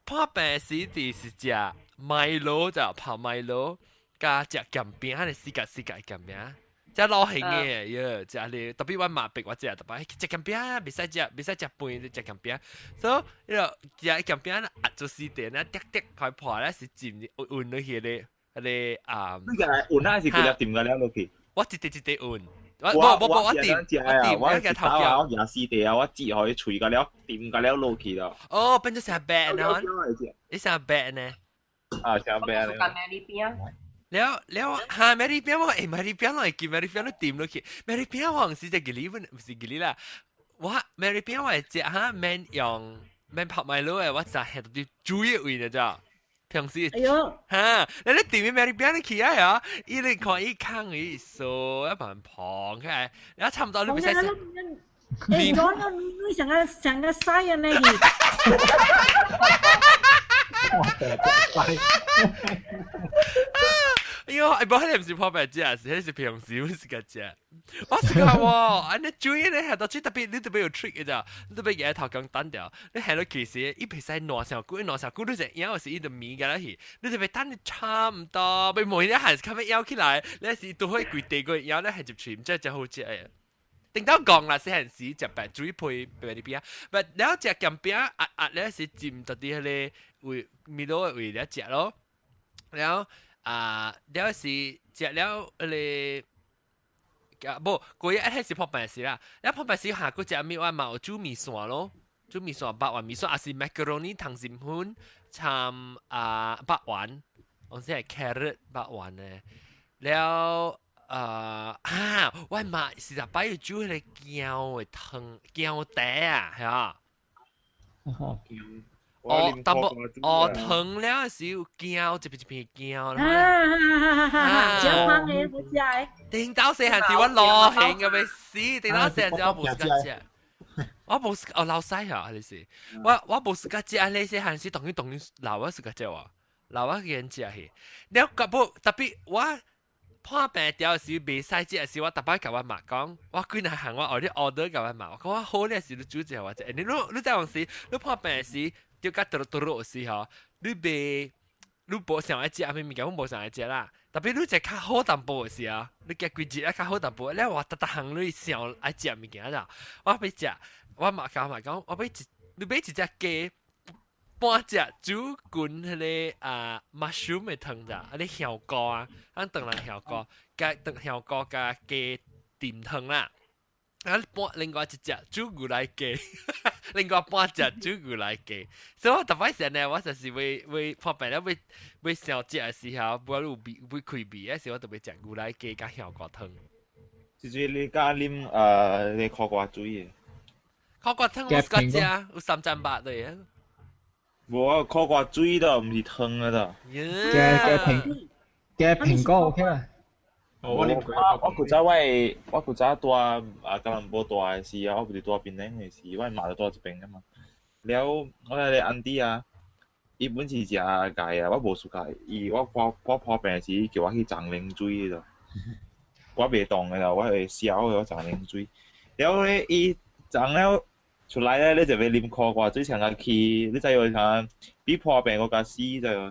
破病時就是食麥露就泡麥露，加食鹹餅，係四格四格鹹餅。食老型嘅，耶！食咧特別我媽逼我食，特別食鹹餅，袂使食，袂使食飯，食鹹餅。所以，迄個食鹹餅壓做四點咧，滴滴開破咧是浸運落去咧，迄個啊。你個運還是規粒掂個了落去？我一滴一滴運。我無無無，我掂我掂，我個頭腳。我廿四地啊，我折開喙個了，掂個了落去咯。哦，變做成白呢？你成白呢？啊，成白呢？了了哈，美麗餅我欸，美麗餅我會記，美麗餅你掂落去，美麗餅我是只吉利，唔是吉利啦。我美麗餅我會食哈，免用免泡麥露的，我就係到啲煮一位的咋。平時哎喲，哈，你你掂美麗餅你起來啊，伊你看伊空伊數一盤胖起來，然後差唔多你唔使食。欸，我你上個上個西啊，你。我第一哎呦，哎，無，彼個毋是破病食，是彼是平時阮是個食。我是講喎，按呢煮咧下到最特別，你特別有 trick 嘅咋，你特別嘢頭剛單掉，你下落其實伊袂使爛上久，爛上久你就咬是伊就綿個啦去，你特別等你差唔多，被每一下是較欲咬起來，你是都會規地個咬咧係入喙，毋知真好食嘅。頂到講啦，細漢時食白水配白裡餅，不，了食鹹餅壓壓咧是浸到佇彼個位米露的位咧食咯，了啊，了是食了彼個，啊無，過一開始破病時啦，了破病時下閣食物我嘛有煮麵線咯，煮麵線肉丸麵線，抑是 macaroni 溏心粉摻啊肉丸，我是係 carrot 肉丸咧，了。啊！我媽是十擺要煮彼個薑的湯、薑茶啊，係啊。哦，淡薄哦，湯了是有薑，一片一片薑啦。啊啊啊！食香的，好食的。頂到細漢時我老興個欲死，頂到細漢時我無時間食。我無時哦老細啊，你是我無時間食，你細漢時當然當然老我時間食喎，老我個人食去。了個不特別我。破病掉時袂使食時，我逐擺共我媽講，我幾若項我後日 order 共我媽，我講我好咧時你煮一我食。你你你在往時，你破病時，就較哆哆落時吼，你袂你無想愛食啥物物件，我無想愛食啦。特別你食較好淡薄的時啊，你行幾日啊較好淡薄，你話逐逐項你想愛食物件咋？我欲食，我媽共我媽講，我欲一你買一隻雞。半隻煮滾彼個啊 mushroom 的湯咋，啊你香菇啊，咱唐人香菇，加唐香菇加雞甜湯啦。啊半另外一隻煮牛奶雞，另外半隻煮牛奶雞。所以我逐擺時呢，我就是會會破病了，欲欲想食的時候，無有味欲開味的時候，我就欲食牛奶雞加香菇湯。就是你加啉你苦瓜水的。苦瓜湯我敢食，有三針肉對啊。無啊，苦瓜水的，毋是湯的啦。加加蘋加蘋果 OK 啦。我我古早我我古早住啊吉隆坡住的時啊，我不是住檳城的時，我媽就住這邊的嘛。了，我那個安弟啊，伊本是食戒啊，我無 suka 伊，我破我破病時叫我去沖冷水的，我袂動的啦，我會燒的，我沖冷水。了咧，伊沖了。出來咧，你就欲啉苦瓜水，像個去，你知無？像比破病閣較死，知無？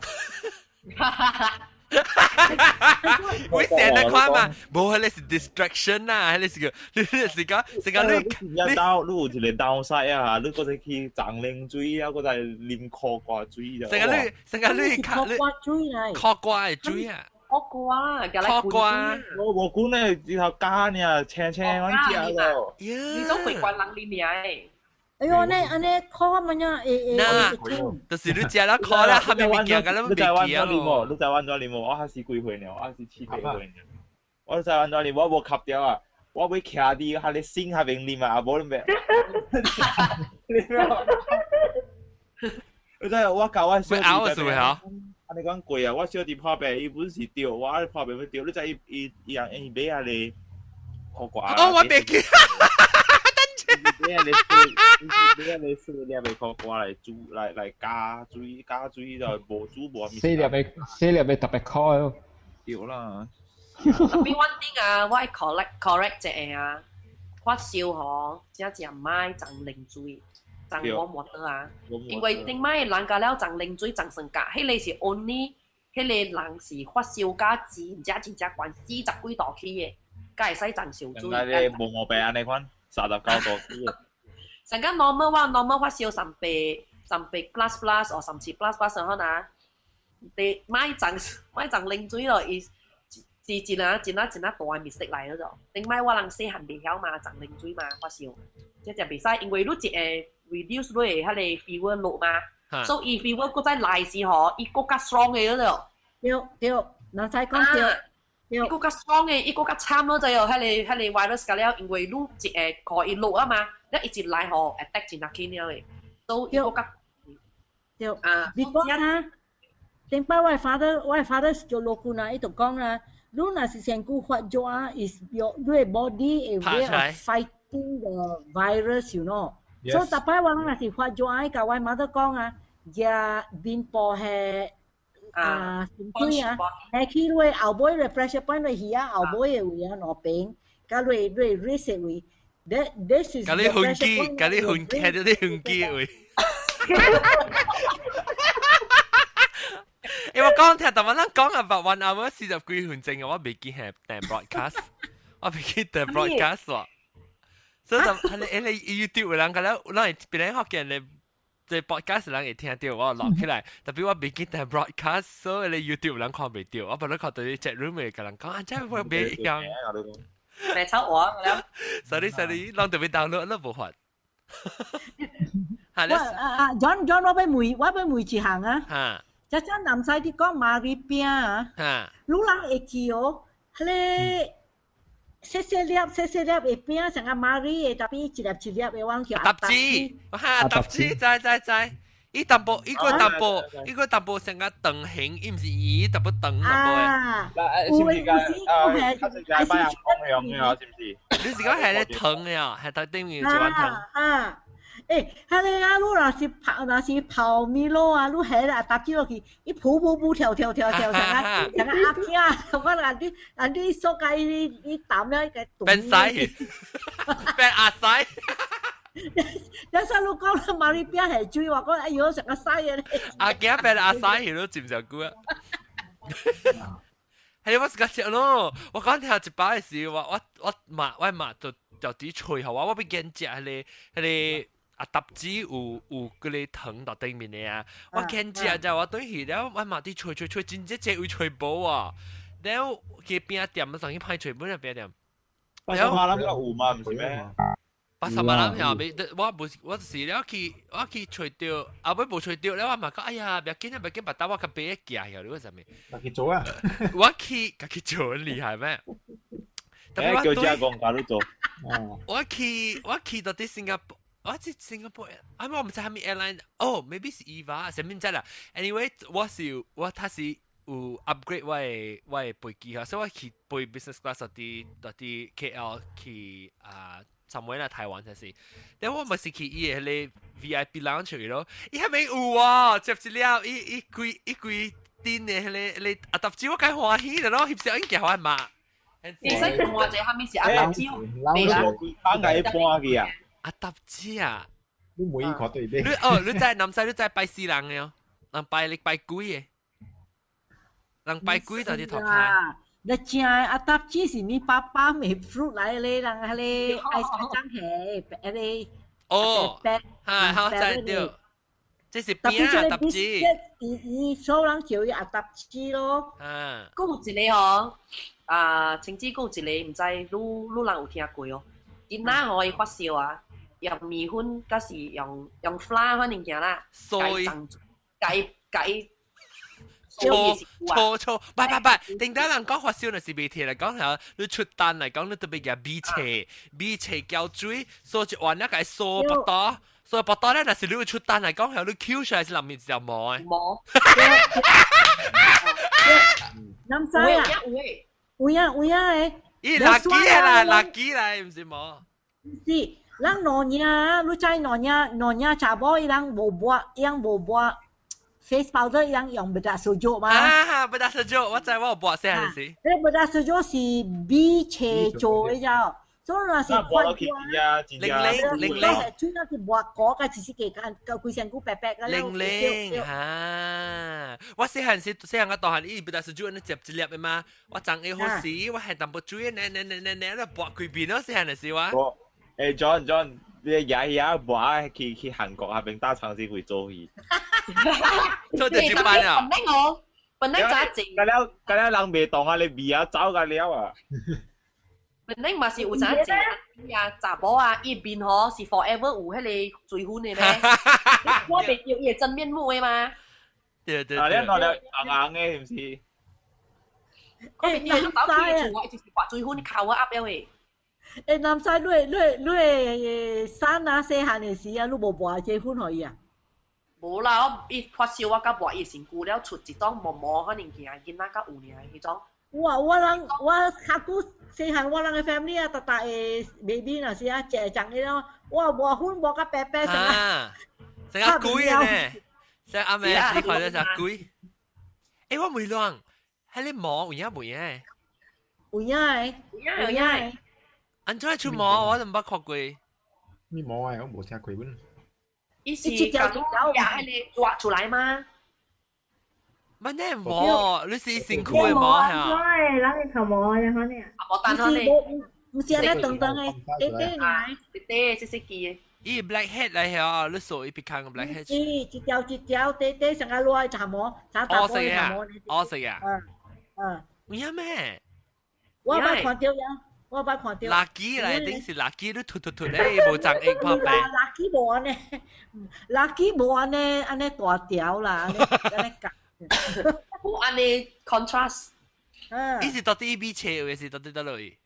會成日看嘛，無彼個是 distraction 啊，彼個是個，你是講是講你你到你有一個 downside 啊，你閣再去沖冷水啊，閣再啉苦瓜水啊。成個你成個你苦瓜水來，苦瓜的水啊。苦瓜，苦瓜，我無管咧，日頭加爾，青青阮食咯。你總會關人啉名的。哎喲，按呢按呢苦乜樣？會會會就是你食了苦了，蝦米物件，佮你袂記啊咯。你知我按怎啉無？我還是幾歲爾？我還是七八歲爾。我知按怎啉，我無吸掉啊！我欲徛佇彼个心彼邊啉啊，無你袂。你知我教我小弟是袂按呢講過啊！我小弟破病，伊本是著，我破病欲著。你知伊伊伊人伊買啊个苦瓜。哦，我袂記。等你你你你細粒的苦瓜來煮來來加水加水就無煮無細粒的細粒的特別苦哦。對啦。 Tapi one thing 啊，我 correct correct 一下啊，發燒吼，真正毋愛欉冷水，欉 warm water 啊，因為頂擺人家了欉冷水欉霜甲，彼個是 only 彼個人是發燒甲真正真正懸40幾度起的，才會使欉燒水。人家無毛病按呢款，39度起的。上個 normal 我 normal 發燒38 plus plus 或37 plus plus 可能，你莫欉莫欉冷水咯，伊。是真啊真啊真啊大的 mistake 來咗。頂擺我人細漢袂曉嘛，欉冷水嘛發燒，這就袂使，因為你一會 reduce 你的彼個 fever 落嘛，所以 fever 閣再來時吼，伊閣較 strong 的咗。對對，人使講對。伊閣較 strong 的，伊閣較慘咯，就係彼個 virus 甲了，因為你一會予伊落啊嘛，你一直來吼 attack 真緊了的，所以伊閣較對啊。你講啊，頂擺我 father 我 father 做老君啊，伊就講啦。你若是身軀發熱啊，is your 你的 body a way of fighting the virus，you know。所以逐擺我若是發熱啊，伊共我 mother 講啊，食面部係啊水啊，係去你後尾的 pressure point 的耳仔後尾的位啊兩邊，佮你你 wrist 的位，that this is 佮你胸肌，佮你胸肌，係啲胸肌位。欸，我講聽，但我咱講啊，1 hour 40幾分鐘，我未記係訂 broadcast，我未記訂 broadcast 喎。所以就係你你 YouTube 人個咧，咱別人學見你這 podcast 人會聽到我錄起來，特別我未記訂 broadcast，所以你 YouTube 人看袂到，我本來看到你 chat room 嘅人講，啊，這會袂一樣。嚟炒我了。 Sorry sorry，攏特別 download 都無法。我啊啊，John John，我欲問我欲問一項啊。只只南西啲講馬里餅啊，你人會記哦，彼個細細粒細細粒的餅，像個馬里的，特別一粒一粒的，我叫阿搭子，哈搭子，知知知，伊淡薄，伊個淡薄，伊個淡薄像個長形，伊毋是圓，淡薄長淡薄的。是毋是個？啊，較濟個擺人方向的哦，是毋是？你是講係咧糖的哦，係頭頂面有一碗糖。啊。欸，彼個啊，你若是泡，若是泡米露啊，你下啦搭子落去，伊噗噗噗跳跳跳跳，像個像個鴨仔，我人你人你縮甲伊伊淡了個變屎，變鴨屎。有時你講馬里餅係水，我講哎喲，成個屎嘅咧。阿囝變鴨屎，都接唔上久啊。係我是講食咯，我講聽一擺時，我我我媽我媽就就佇喙予我，我欲揀食彼個彼個。啊，搭子有有嗰個糖到頂面的啊！我見食就我對去了，我嘛佇揣揣揣，真正這位揣無啊！了去餅店，當去歹揣本啊餅店。八十馬有嘛？毋是咩？八十馬諗未，我無我是了去我去揣著，後尾無揣著了，我嘛講哎呀，袂緊啊，袂緊，別等我較買寄去，你話啥物？家己做啊！我去家己做很厲害咩？欸，叫遮講教你做。我去我去到佇新加坡。我是新加坡，啊我毋知啥物 airline，哦，maybe 是 EVA，啥物毋知啦。Anyway，我是我他是有 upgrade 我的我的飛機哈，所以我去飛 business class 佇佇 KL 去啊，上尾啦台灣才是。但我毋是去伊的彼個 VIP lounge 去咯，伊還沒有啊，接一粒伊伊規伊規頂的彼個彼個阿搭子我該歡喜的咯，翕相應該歡嘛。你使看者啥物是阿搭子？未啦，放共伊搬去啊。阿搭子啊！你每一看對你哦，你知南西你知拜死人的哦，人拜你拜鬼的，人拜鬼就佇頭卡。你正阿搭子是你爸爸咪 fruit 來咧，人彼個愛張係彼個。哦，哈，好知對。這是餅阿搭子。伊伊所有人叫伊阿搭子咯。啊。閣有一個吼，啊，清子閣有一個，毋知你你人有聽過哦？囡仔吼伊發燒啊。用麵粉，抑是用用 flour 款物件啦，所以，共伊共伊錯錯錯，唔唔唔，頂底人講發燒若是袂摕來講嚇，你出單來講，你特別舉米冊，米冊攪水，掃一碗了，共伊掃腹肚，掃腹肚咧，若是你有出單來講，嚇你抾出來是內面一條毛的。毛。南西啊，有影有影的。伊垃圾啦，垃圾來，毋是毛。是。咱娘，你知娘娘查某伊人無抹，伊人無抹 face powder，伊人用 bedak sejuk 嘛。啊，bedak sejuk，我知我有抹細漢時。你 bedak sejuk 是米切做的咋？所以若是抹落去真正零零零零，主要是抹果嘅，只是幾間個規身軀白白嘅。零零嚇！我細漢時細漢我大漢，伊 bedak sejuk 你接一粒的嘛，我長會好時，我係淡薄水，呢呢呢呢呢，咧抹規邊咯，細漢的時我。誒 John John，你爺爺抹去韓國那邊打長時會做戲。做到一班啊！本來我本來就一個了個了人袂動啊，你味啊走個了啊！本來嘛是有陣一啊，查某啊，伊面吼是 forever 有彼个水粉的咧，我袂著伊的真面目的嘛。對對對。啊，你看了紅紅的，是毋是？我袂著，你走去厝，就是畫水粉扣我壓了的。欸，南西，你衫啊，細漢的時啊，你無抹這粉予伊啊？無啦，我伊發燒我甲抹伊身軀了，出一種毛毛可能見囡仔較有爾彼種。我人我較久細漢，我人的 family 啊，逐逐個 baby 若是啊，食長的咯，我抹粉抹甲白白成啊，成個鬼呢，成阿妹是看到成鬼。欸，我問亂，彼个毛有影無影？有影的，有影有影。按怎出毛？我都毋捌看過。咩毛啊？我無聽過本。伊是講也彼个抓出來嗎？乜呢毛？你是身軀的毛嚇？對，人的頭毛啊，可能。無單可能。毋是按呢長長的，短短爾。短短細細支的。伊 blackhead 來嚇，你數伊別看個 blackhead。伊一條一條短短成個落來頭毛，啥大波的頭毛。哦，是啊。嗯嗯。有影咩？我捌看著呀。我捌看著。垃圾來，頂是垃圾，你吐吐吐咧，無長液破病。垃圾無按呢，垃圾無按呢，按呢大條啦，按呢按呢夾。無按呢 contrast。伊是到底米切，還是到底佗落去？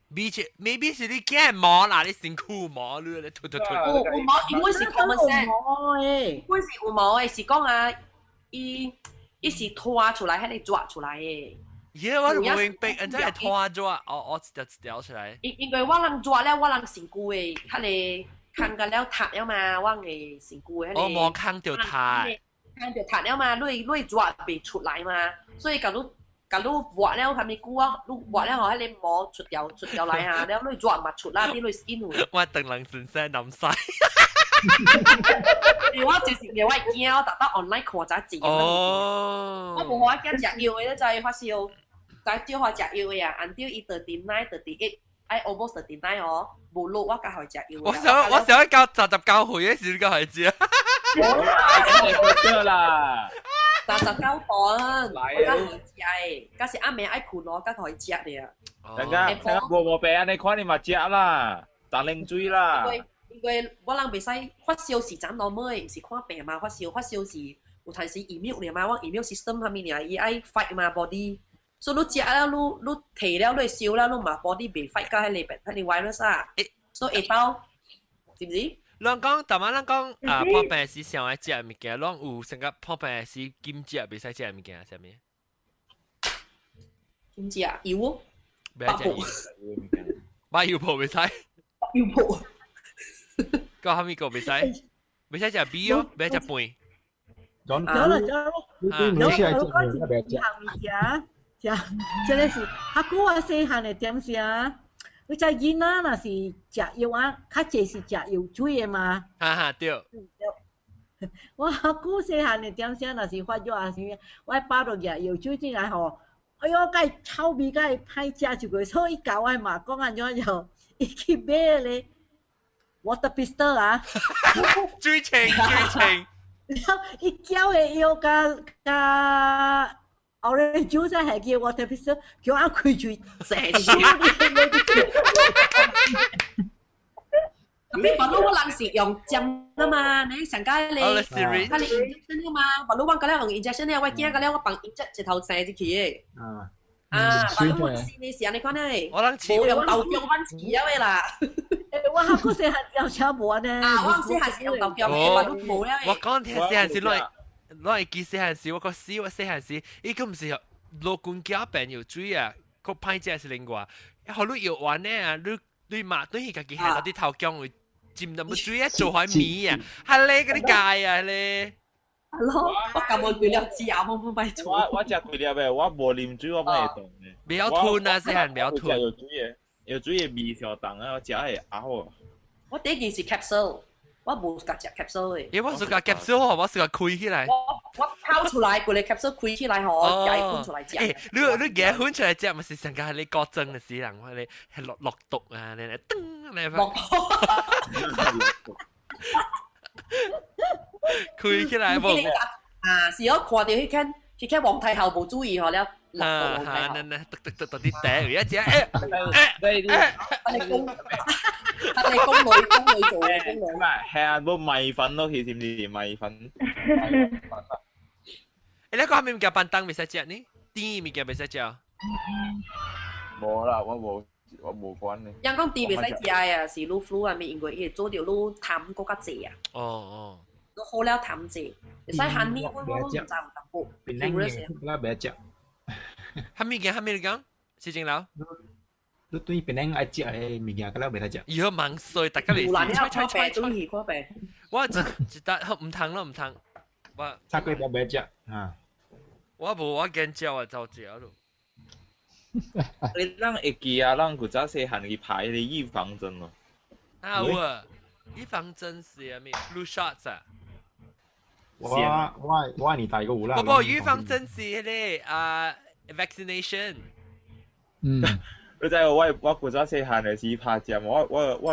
米切，maybe 是你驚毛啦，你身軀毛，你咧吐吐吐。有毛，因為是 common sense。因為是有毛的，是講啊，伊伊是拖出來，彼个抓出來的。耶！我都無明白，按怎會拖抓？哦哦，一條一條出來。因為我人抓了，我人身軀的彼个空甲了塌了嘛，我的身軀的彼个。哦，毛空著塌。空著塌了嘛，你抓袂出來嘛，所以共你共你抹了啥物久啊，你抹了吼，彼个毛出條來啊，了你抓嘛出啦，你 skin 有。我當人先生南西。因為我就是因為我驚，我特登 online 看才知。哦。我無我驚食藥的，就發燒。在少可食藥的啊，按照伊 39 38，愛 almost 39 哦，無落我較予食藥。我想到39歲的時候，才知。對啦。39磅，我較予食的，假是暗暝愛睏咯，較予食的啊。人家無病，你看你嘛食啦，長冷水啦。因為我人袂使發燒是怎normal 的，毋是看病嘛，發燒發燒是有陣時 immune 嘛，我 immune system 啥物爾，伊愛 fight 嘛 body。所以你食了，你提了，你燒了，你嘛 body 袂 fight 甲彼個彼個 virus 啊。所以下晝是毋是？咱講，逐擺咱講啊，破病時上愛食的物件，攏有成個破病時禁食袂使食的物件，啥物？禁食油，袂使食油，買油泡袂使。油泡。個啥物個袂使？袂使食米哦，袂使食飯。有啦有啦，有有講一項物件。食，這个是較久我細漢的點啥？你知囡仔若是食藥啊，較濟是食藥水的嘛。哈哈，對。我較久細漢的點啥，若是發熱啊啥物，我爸就舉藥水進來吼，哎喲，共臭味共歹食一個，所以伊教我嘛講按怎就，伊去買咧 water pistol 啊。水槍水槍。然後伊攪的藥佮佮。orange juice 係叫 water pistol，叫我開嘴，成你白滷我人是用針啊嘛，你上街你，佢你 injection 啊嘛，白滷我嗰了用 injection 咧，我驚嗰了我放 inject 一頭生入去的。啊，白滷我試你是按呢款的，我人無用豆漿番薯啊的啦。欸，我較久細漢有車無呢。啊，我細漢是用豆漿的，白滷無了的。我講聽細漢時，攏會記細漢時，我講死我細漢時，伊個毋是老公家病有水啊，閣歹食是另外，予你藥丸呢啊，你你媽對佢家己係到啲頭姜會沾到冇水啊，做開米啊，係咧嗰啲芥啊咧。係咯，我咁我幾粒籽啊，我唔咪做。我食幾粒嘅，我無啉水，我唔會凍嘅。不要吞啊，細漢不要吞。有水嘅，有水嘅味上重啊，我食會嘔啊。我第一件是 capsule，我無夾食 capsule 嘅。因為我是個 capsule，我是個開起來。我拋出來，佢個 capsule 開起來嗬，解粉出來食。欸，你夾粉出來食，咪是上個係你割針嘅時人，我你係落落毒啊，你嚟噔你。落毒。開起來無？啊，是我看到彼間，彼間皇太后無注意嗬了。啊哈，那那，得得得得啲嗲，一隻欸欸欸，你公，你公女公女做嘅公女。唔係，係啊，冇米粉咯，其實唔是米粉。欸，你講係咪物件板凳未使食呢？甜物件未使食？無啦，我無我無關嘅。人講甜袂使食啊，是滷 flu 啊，咪因為伊會做到滷痰閣較濟啊。哦哦。都好了痰濟，會使喊你，我我唔知有淡薄。檳榔啦，袂食。蝦米件？蝦米你講？是正樓。你對檳榔愛食的物件，個了袂使食。以後盲衰，大家嚟試。吹吹吹吹。我一一搭唔通咯，唔通。我。炒粿條袂食啊。我無我驚食啊，就食咯。你咱會記啊，咱古早細漢去拍彼個預防針咯。啊有啊，預防針是啥物？Flu shots 啊。我年代個有啦。不不，預防針是彼個啊 vaccination。嗯。你知我古早細漢的時拍針，我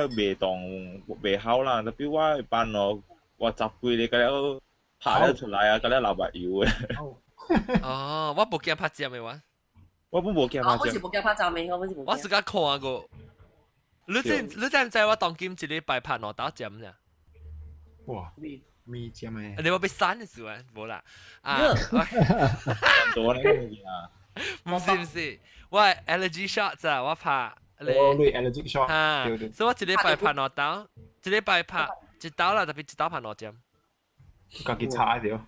袂動袂好啦，特別我班咯，我十幾個了拍了出來啊，個了流目油的。哦，我無驚拍針的我。我本無驚拍針。我是無驚拍針的，我是無。我自家看過。你知唔知我當今一禮拜拍兩打針咋？哇！咪針的。你話被刪的時候，無啦。啊。多呢個物件。唔是唔是，我 allergy shot 啊，我拍。哦，你 allergy shot。啊，所以我一禮拜拍兩刀，一禮拜拍一刀啦，特別一刀拍兩針。家己擦掉。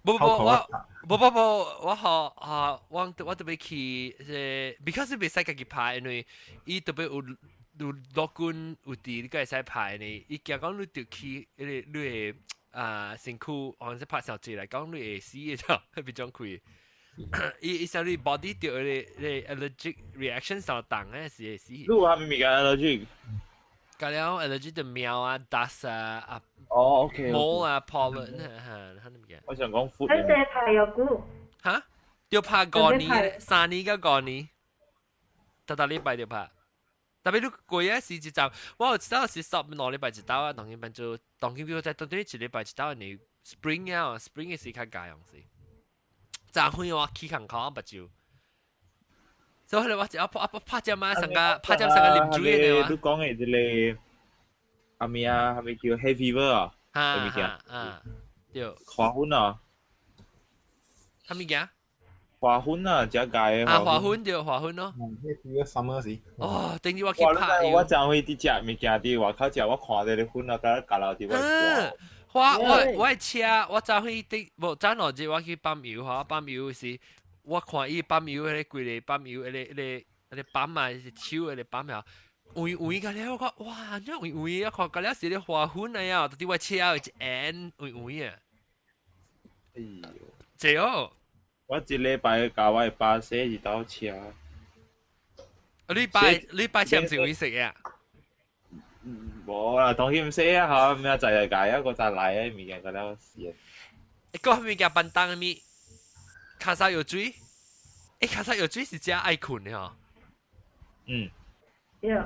不不我不不不我好啊，我特別去，because 袂使家己拍，因為伊特別有老君有佇，你閣會使拍呢。伊驚講你著去，彼個你會啊身軀，或者拍傷濟來講你會死的就，彼種開。伊伊啥你 body 著彼個 allergic reaction 上重的是會死。你有啥物物件 allergic？甲了 allergic 就貓啊、dust 啊、啊哦，OK，毛啊、pollen 哈，哈，物件。我想講 food。你這拍藥久？哈？著拍五年、3年到5年，逐逐禮拜著拍。特別你過啊是一站，我有一道是十2禮拜一道啊，當今變做當今叫在當對一禮拜一道呢。Spring 啊，spring 的時較加樣是。昨昏我起工口目睭，所以我一拍拍針啊，上個拍針上個啉水的你講的這個阿咪啊，係咪叫 hay fever 啊？啊啊，對。花粉啊？啥物件？花粉啊，食芥啊，花粉對，花粉咯。 hay fever summer 時。哦，等於我去拍。我昨昏佇食物件佇外口食，我看到個粉啊，甲咬落佇我。我的車，我昨昏佇無早兩日我去泵油吼，泵油時我看伊泵油彼個規個泵油彼個彼個彼個泵啊，是手彼個泵啊，黃黃個了，我看哇，怎黃黃啊？看個了是咧花粉啊呀，佇我車有一緣黃黃啊。哎呦，這哦，我一禮拜共我的爸洗一道車。你擺車毋是會食啊？無啦，當然唔洗啊，嚇！明仔載就改啊，個再來啊，物件個了死。個物件便當物，卡沙藥水，欸，卡沙藥水是食愛睏的吼。嗯。對。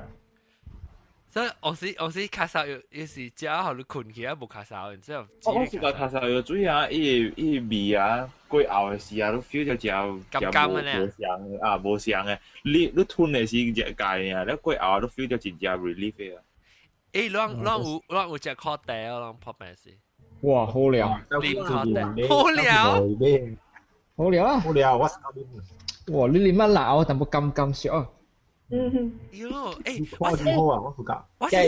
所以有時卡沙藥有時食予你睏起啊，無卡沙，然之後。我是講卡沙藥水啊，伊個味啊，過後的時啊，你 feel 到食甘甘的咧。無相啊，無相的。你吞的是食解爾，你過後你 feel 到真正 relief 的。欸，咱有食烤茶哦，咱破病是。哇，好料！好料！好料啊！好料，我哇，你啉乜辣淡薄甘甘少。嗯。喲，欸，我真好啊，我暑假。我是我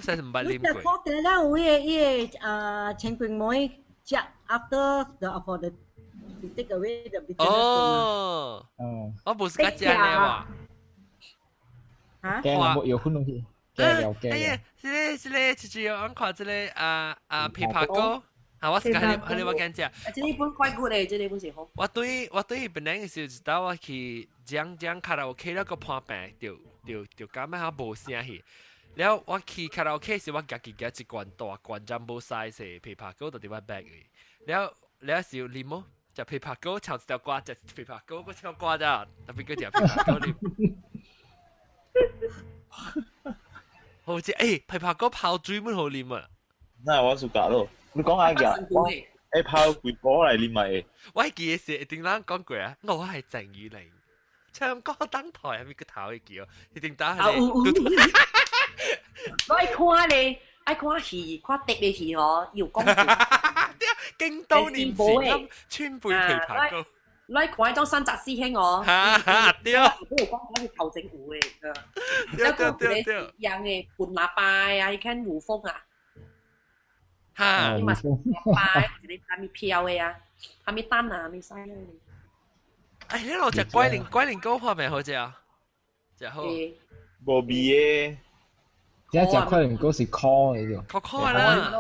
實毋捌啉過。你食烤茶了有彼個啊，千金梅食 after the for the take away the bitterness。哦。我無是較食的哇。嚇？嚇？驚冇有款東西，驚了驚。哎呀，這個這個，就是我看這個啊啊琵琶歌。啊，我是講係你我講只。這個本怪骨咧，這個本是好。我對本來嘅時候，一道我去講講卡拉 OK 那個破病，就就就感覺無聲去。了我去卡拉 OK 時，我家己夾一罐大罐 jumbo size 的琵琶歌，就佇我 bag 裏。了了時啉哦，食琵琶歌唱一條歌，食琵琶歌，我唱歌咋，特別佢食琵琶歌啉。好似欸，琵琶歌泡水蠻好啉啊！那我暑假咯，你講下嘅，我會泡幾個嚟啉咪？我記得是一定人講過啊，我係鄭裕玲，唱歌登台係咪個頭會記哦？一定打係。我愛看咧，愛看戲，看特別戲哦，有講。京都念慈菴川貝枇杷膏。你愛看迄種山澤師兄哦，對，我有講講是頭前有的，對對對對，樣的盤喇叭啊，彼間胡風啊，哈，伊嘛是喇叭，一個啥物票的啊，啥物單啊，啥物西啊。哎，你落食龜苓龜苓膏破未好食啊？食好。無味的。這隻龜苓膏是苦的啫。苦苦啦。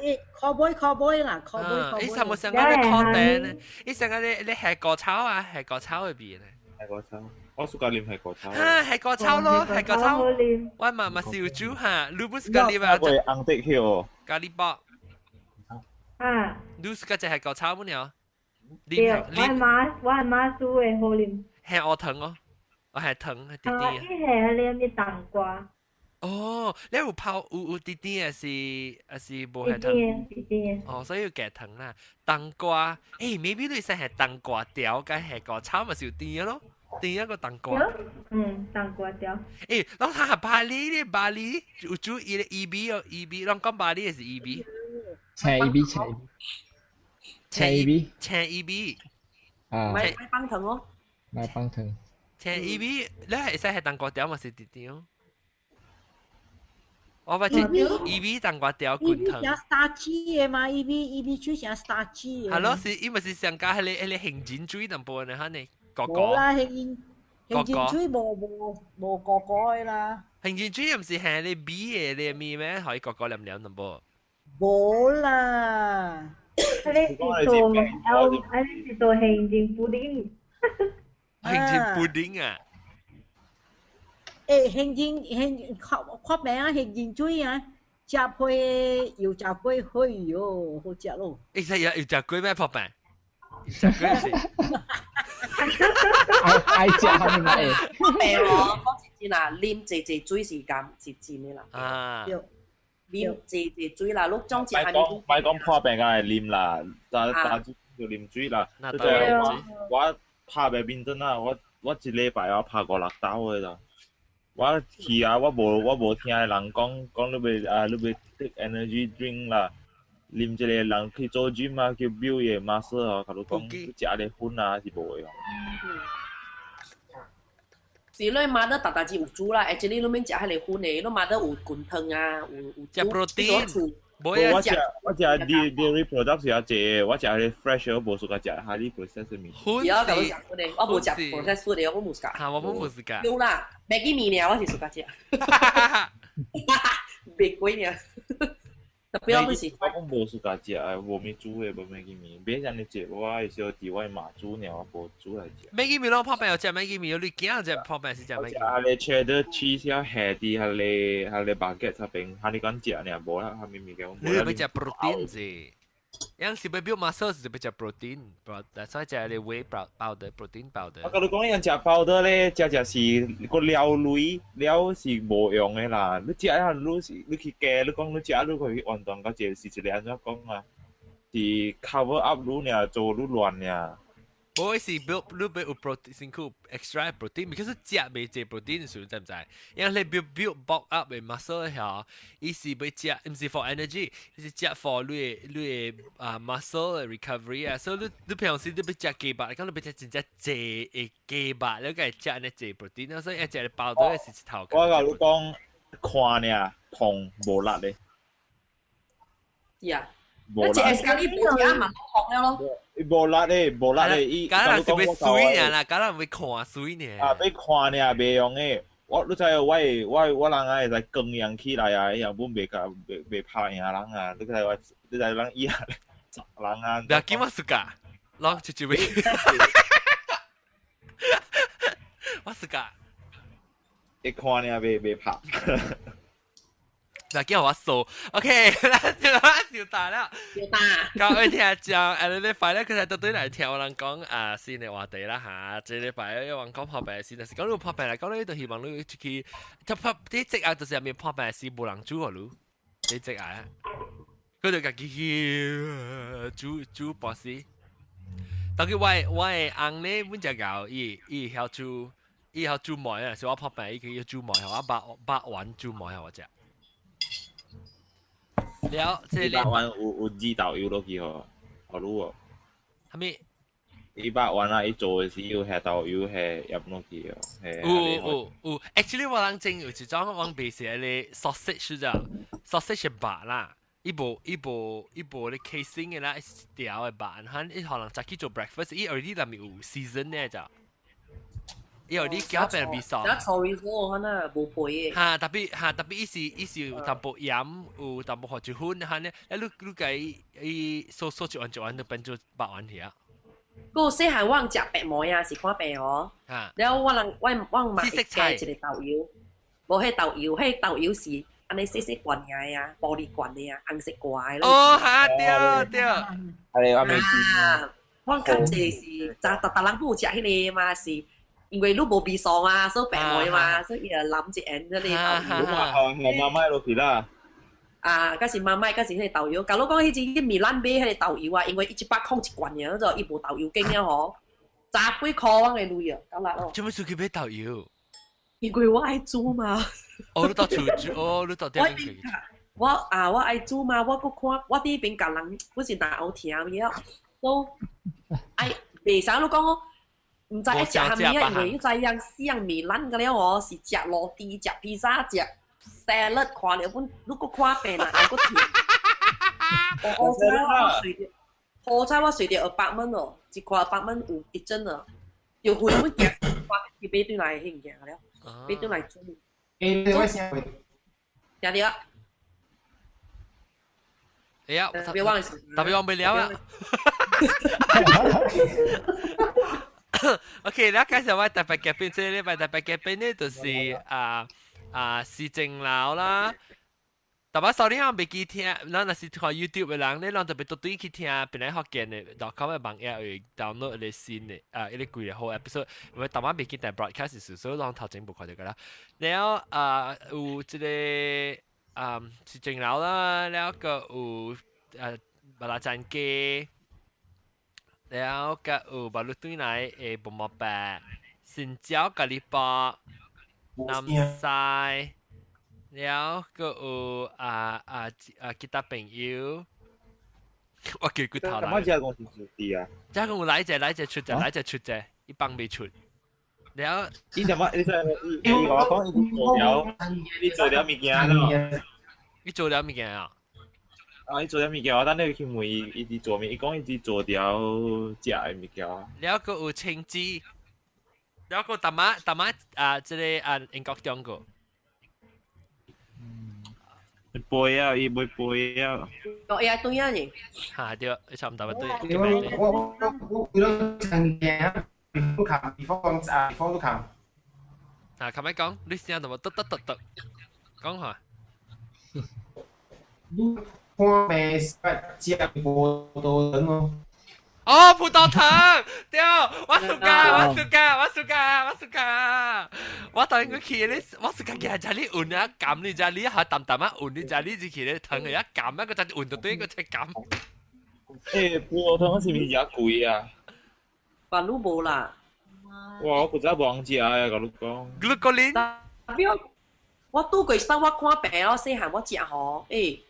欸，苦杯苦杯啦，苦杯苦杯。你有冇想過你苦頂呢？你想過你你吃果草啊？吃果草的味呢？吃果草，我暑假啉吃果草。哈，吃果草咯，吃果草。我媽媽是有煮哈，你不是咖喱吧？會紅的曉。咖喱包。啊。你是個只吃果草不了？對，我媽煮的好啉。吃烏糖哦，我吃糖，甜甜。啊，伊係迄個冬瓜。哦，你有泡有有甜甜的是還是無係糖？甜甜。哦，所以有加糖啦。冬瓜，欸，maybe 你使係冬瓜條，佮係個炒咪是有甜的咯，甜一個冬瓜。嗯，冬瓜條。欸，攏睇下巴厘咧，巴厘有煮伊個伊米哦，伊米，攏講巴厘的是伊米。青伊米，青青伊米，青伊米。啊。買買棒糖哦。買棒糖。青伊米，你係會使係冬瓜條嘛是甜甜哦。我捌食伊米冬瓜條滾湯。伊米 starchy 的嘛，伊米伊米水成 starchy 的。係咯，是伊咪是上加彼個彼個杏仁水淡薄呢，哈呢？果果。無啦，杏仁杏仁水無無無果果的啦。杏仁水毋是係你米的你米咩？可以果果黏黏淡薄。無啦。你是做，你是做杏仁布丁。杏仁布丁啊！欸，杏仁杏較較名啊，杏仁水啊，食配油炸粿，哎喲，好食咯！欸，食油炸粿咩破病？油炸粿是？愛愛食係咪？破病哦，講真真啊，啉濟濟水是甘是真的啦。啊！對，啉濟濟水啦，你總之係講咪講破病，梗係啉啦，打打就啉水啦。對我拍白面陣啊，我我一禮拜我拍五六兜的啦。我去啊！我無我無聽人講講你欲啊，你欲 take energy drink 啦，啉一個人去做 gym 啊，去 build 伊個 muscle 哦，佮你講你食個粉啊是無的哦。是你媽的逐逐日有煮啦，而且你攏免食彼個粉的，你媽的有滾湯啊，有有食 protein。無我食我食 dairy product 是較濟，我食彼個 fresh 我無 suka 食 highly processed 的物。粉是，我無食 processed food 的，我無 suka。嚇，我無 suka。有啦，Maggi 麵爾，我是 suka 食。袂貴爾。特別我是。我講無 suka 食，無物煮的，無 Maggi 麵，買啥物食，我會小佇我媽煮爾，我無煮來食。 Maggi 麵攏泡飯有食 Maggi 麵，你囝食泡飯是食 Maggi。食彼個 cheddar cheese 了下佇彼個彼個 baguette 那邊，哈你講食爾，無啦，啥物物件。你欲食 protein 是？樣是欲 build muscle 是欲食 protein，所以食個 whey powder protein powder。我共你講，人食 powder 咧，食食是個料類料是無用的啦。你食啊，你是你去加，你講你食你可以運動到這是一個按怎講啊？是 cover up 你爾，做你亂爾。無是 build 你欲有 protein 身軀 extra protein，because 食袂濟 protein 時知毋知？因為你 build build bulk up 的 muscle 嚇，伊是欲食，毋是 for energy，伊是食 for 你的你的啊 muscle recovery 啊。所以你你平常時你欲食雞肉，講你欲食真正濟的雞肉，你該食按呢濟 protein，所以一食包都是一頭。我共你講，看爾痛無力的。呀。無力。你食咖喱無食嘛，紅了咯。無力的，無力的，伊敢若是欲水爾啦，敢若欲看水爾。啊，欲看爾袂用的。我你知我我人啊會使光樣起來啊，樣本袂甲袂袂拍贏人啊，你知我你知人以後十人啊。不要緊我暑假，攞出去我暑假。一看你袂袂拍。嗱，叫我數，OK，就大啦，就大。各位聽眾，你快咧，佢就對來聽我人講啊，新的話題啦嚇。這禮拜有人講破病事，但是講你破病嚟講，你就希望你出去，就破啲職業就是入面破病事無人煮個嚕，啲職業啊，佢就家己去煮煮博士。當佢我我的翁咧，本只牛，伊伊曉煮，伊曉煮糜啊，是我破病，伊佢要煮糜，我百百碗煮糜我食。了，這個百萬有有煮豆油落去吼，好滷哦。啥物？一百萬啊！伊做的時有下豆油下醃落去哦。有有有，actually 我人整有一種我賣是迄個 sausage 咋，sausage 是肉啦，伊無伊無伊無咧 casing 的啦，是一條的肉，哈，伊可能早起做 breakfast，伊 already 內面有 season 的咋。伊有啲攪變味素。那 chorizo 可能無皮的。哈，特別哈，特別伊是伊是有淡薄鹽，有淡薄胡椒粉，哈呢，啊你你計伊嗦嗦一碗一碗就變做肉丸去啊。個細漢我食白糜啊，是看病哦。了我人我我媽會加一個豆油，無彼豆油，彼豆油是按呢細細罐的啊，玻璃罐的啊，紅色罐的。哦，哈對對。係我未見。我較濟是，逐逐逐人不有食彼個嘛是。因為你無味素嘛，所以白糜嘛，所以伊就淋一點這個豆油。係媽媽落去啦。啊，嗰是媽媽，嗰是彼個豆油。假如講彼陣去米蘭買彼個豆油啊，因為伊一百塊一罐爾，就伊無豆油經了吼，十幾箍阮的鐳啊，夠力咯。做咩出去買豆油？因為我愛煮嘛。哦，你到厝煮，哦，你到店面去。我啊，我愛煮嘛，我閣看，我佇彼邊共人，我是若有聽了，都愛袂使你講哦。毋知愛食啥物啊，因為你知影西洋糜爛個了哦，是食羅蒂、食披薩、食 salad，看了本，你閣看病啊，還閣疼。好彩我睡著，好彩我睡著100蚊哦，一塊100蚊有一針啊，就回本行，去買轉來彼物件了，買轉來煮。欸，我先聽著啊。哎呀，特別忘特別忘不了啊。OK，你介紹我特別嘉賓，這禮拜特別嘉賓呢，就是啊啊施正老啦。特別sorry 我未記聽，咱若是看 YouTube 的人，你攏特別多對去聽，本來福建的，.com 的網頁會 download 一個新的啊，一個規個好 episode，因為特別未記得 broadcast 時，所以攏頭前無看著個啦。了啊，有這個啊施正老啦，了閣有啊馬拉贊雞。了閣有馬路對來的木木白、新椒咖喱包、南西，了閣有啊啊啊其他朋友，我叫骨頭來。乜只公司出啲啊？這個來者來者出者來者出者，伊幫未出。了，伊怎麼？你你我講伊做了，伊做了物件咯。伊做了物件啊？啊！伊做了物件，我等你去問伊，伊佇做物，伊講伊佇做條食的物件。了閣有青汁，了閣淡仔淡仔啊，這個啊英國中國。杯啊！伊買杯啊！哦，伊對啊呢？嚇對，你差唔多對。我我我我曾經看，地方啊，地方都看。啊，琴日講，你聲同我嘟嘟嘟嘟，講下。你看病食葡萄糖哦。哦，葡萄糖，對，我暑假，我暑假，我暑假，我暑假，我當佢去咧，我暑假今日你換啊，撳你只你下淡淡啊換你只你就去咧糖一撳啊，個就換到對個只撳。欸，葡萄糖是毋是誠貴啊？凡攏無啦。哇！我古早無通食啊，共你講。你個恁？我拄過時我看病哦，細漢我食吼，欸，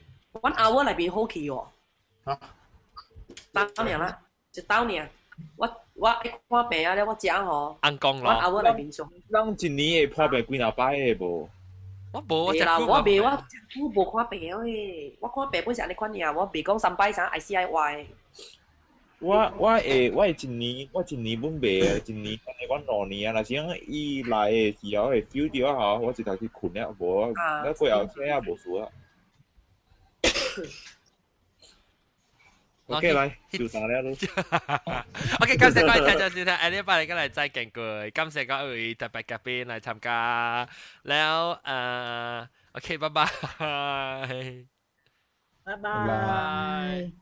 阮阿母內面好去哦。嚇？兜爾啦，一兜爾。我我愛看病啊了，我食吼。按講咯。阮阿母內面上。人一年會破病幾若擺的無？我無，我食啦，我袂，我真久無看病誒。我看病本是按呢款爾，我袂講三擺啥愛死愛活的。我會一年本袂，一年我2年啊，若是講伊來的時候會 feel 到啊，我一頭去睏了，無啊，那過後車啊無事啊。OK，來，就散了咯。 OK，感謝各位聽眾收聽，下禮拜你過來再見過，感謝各位特別嘉賓來參加，了OK，拜拜。拜拜。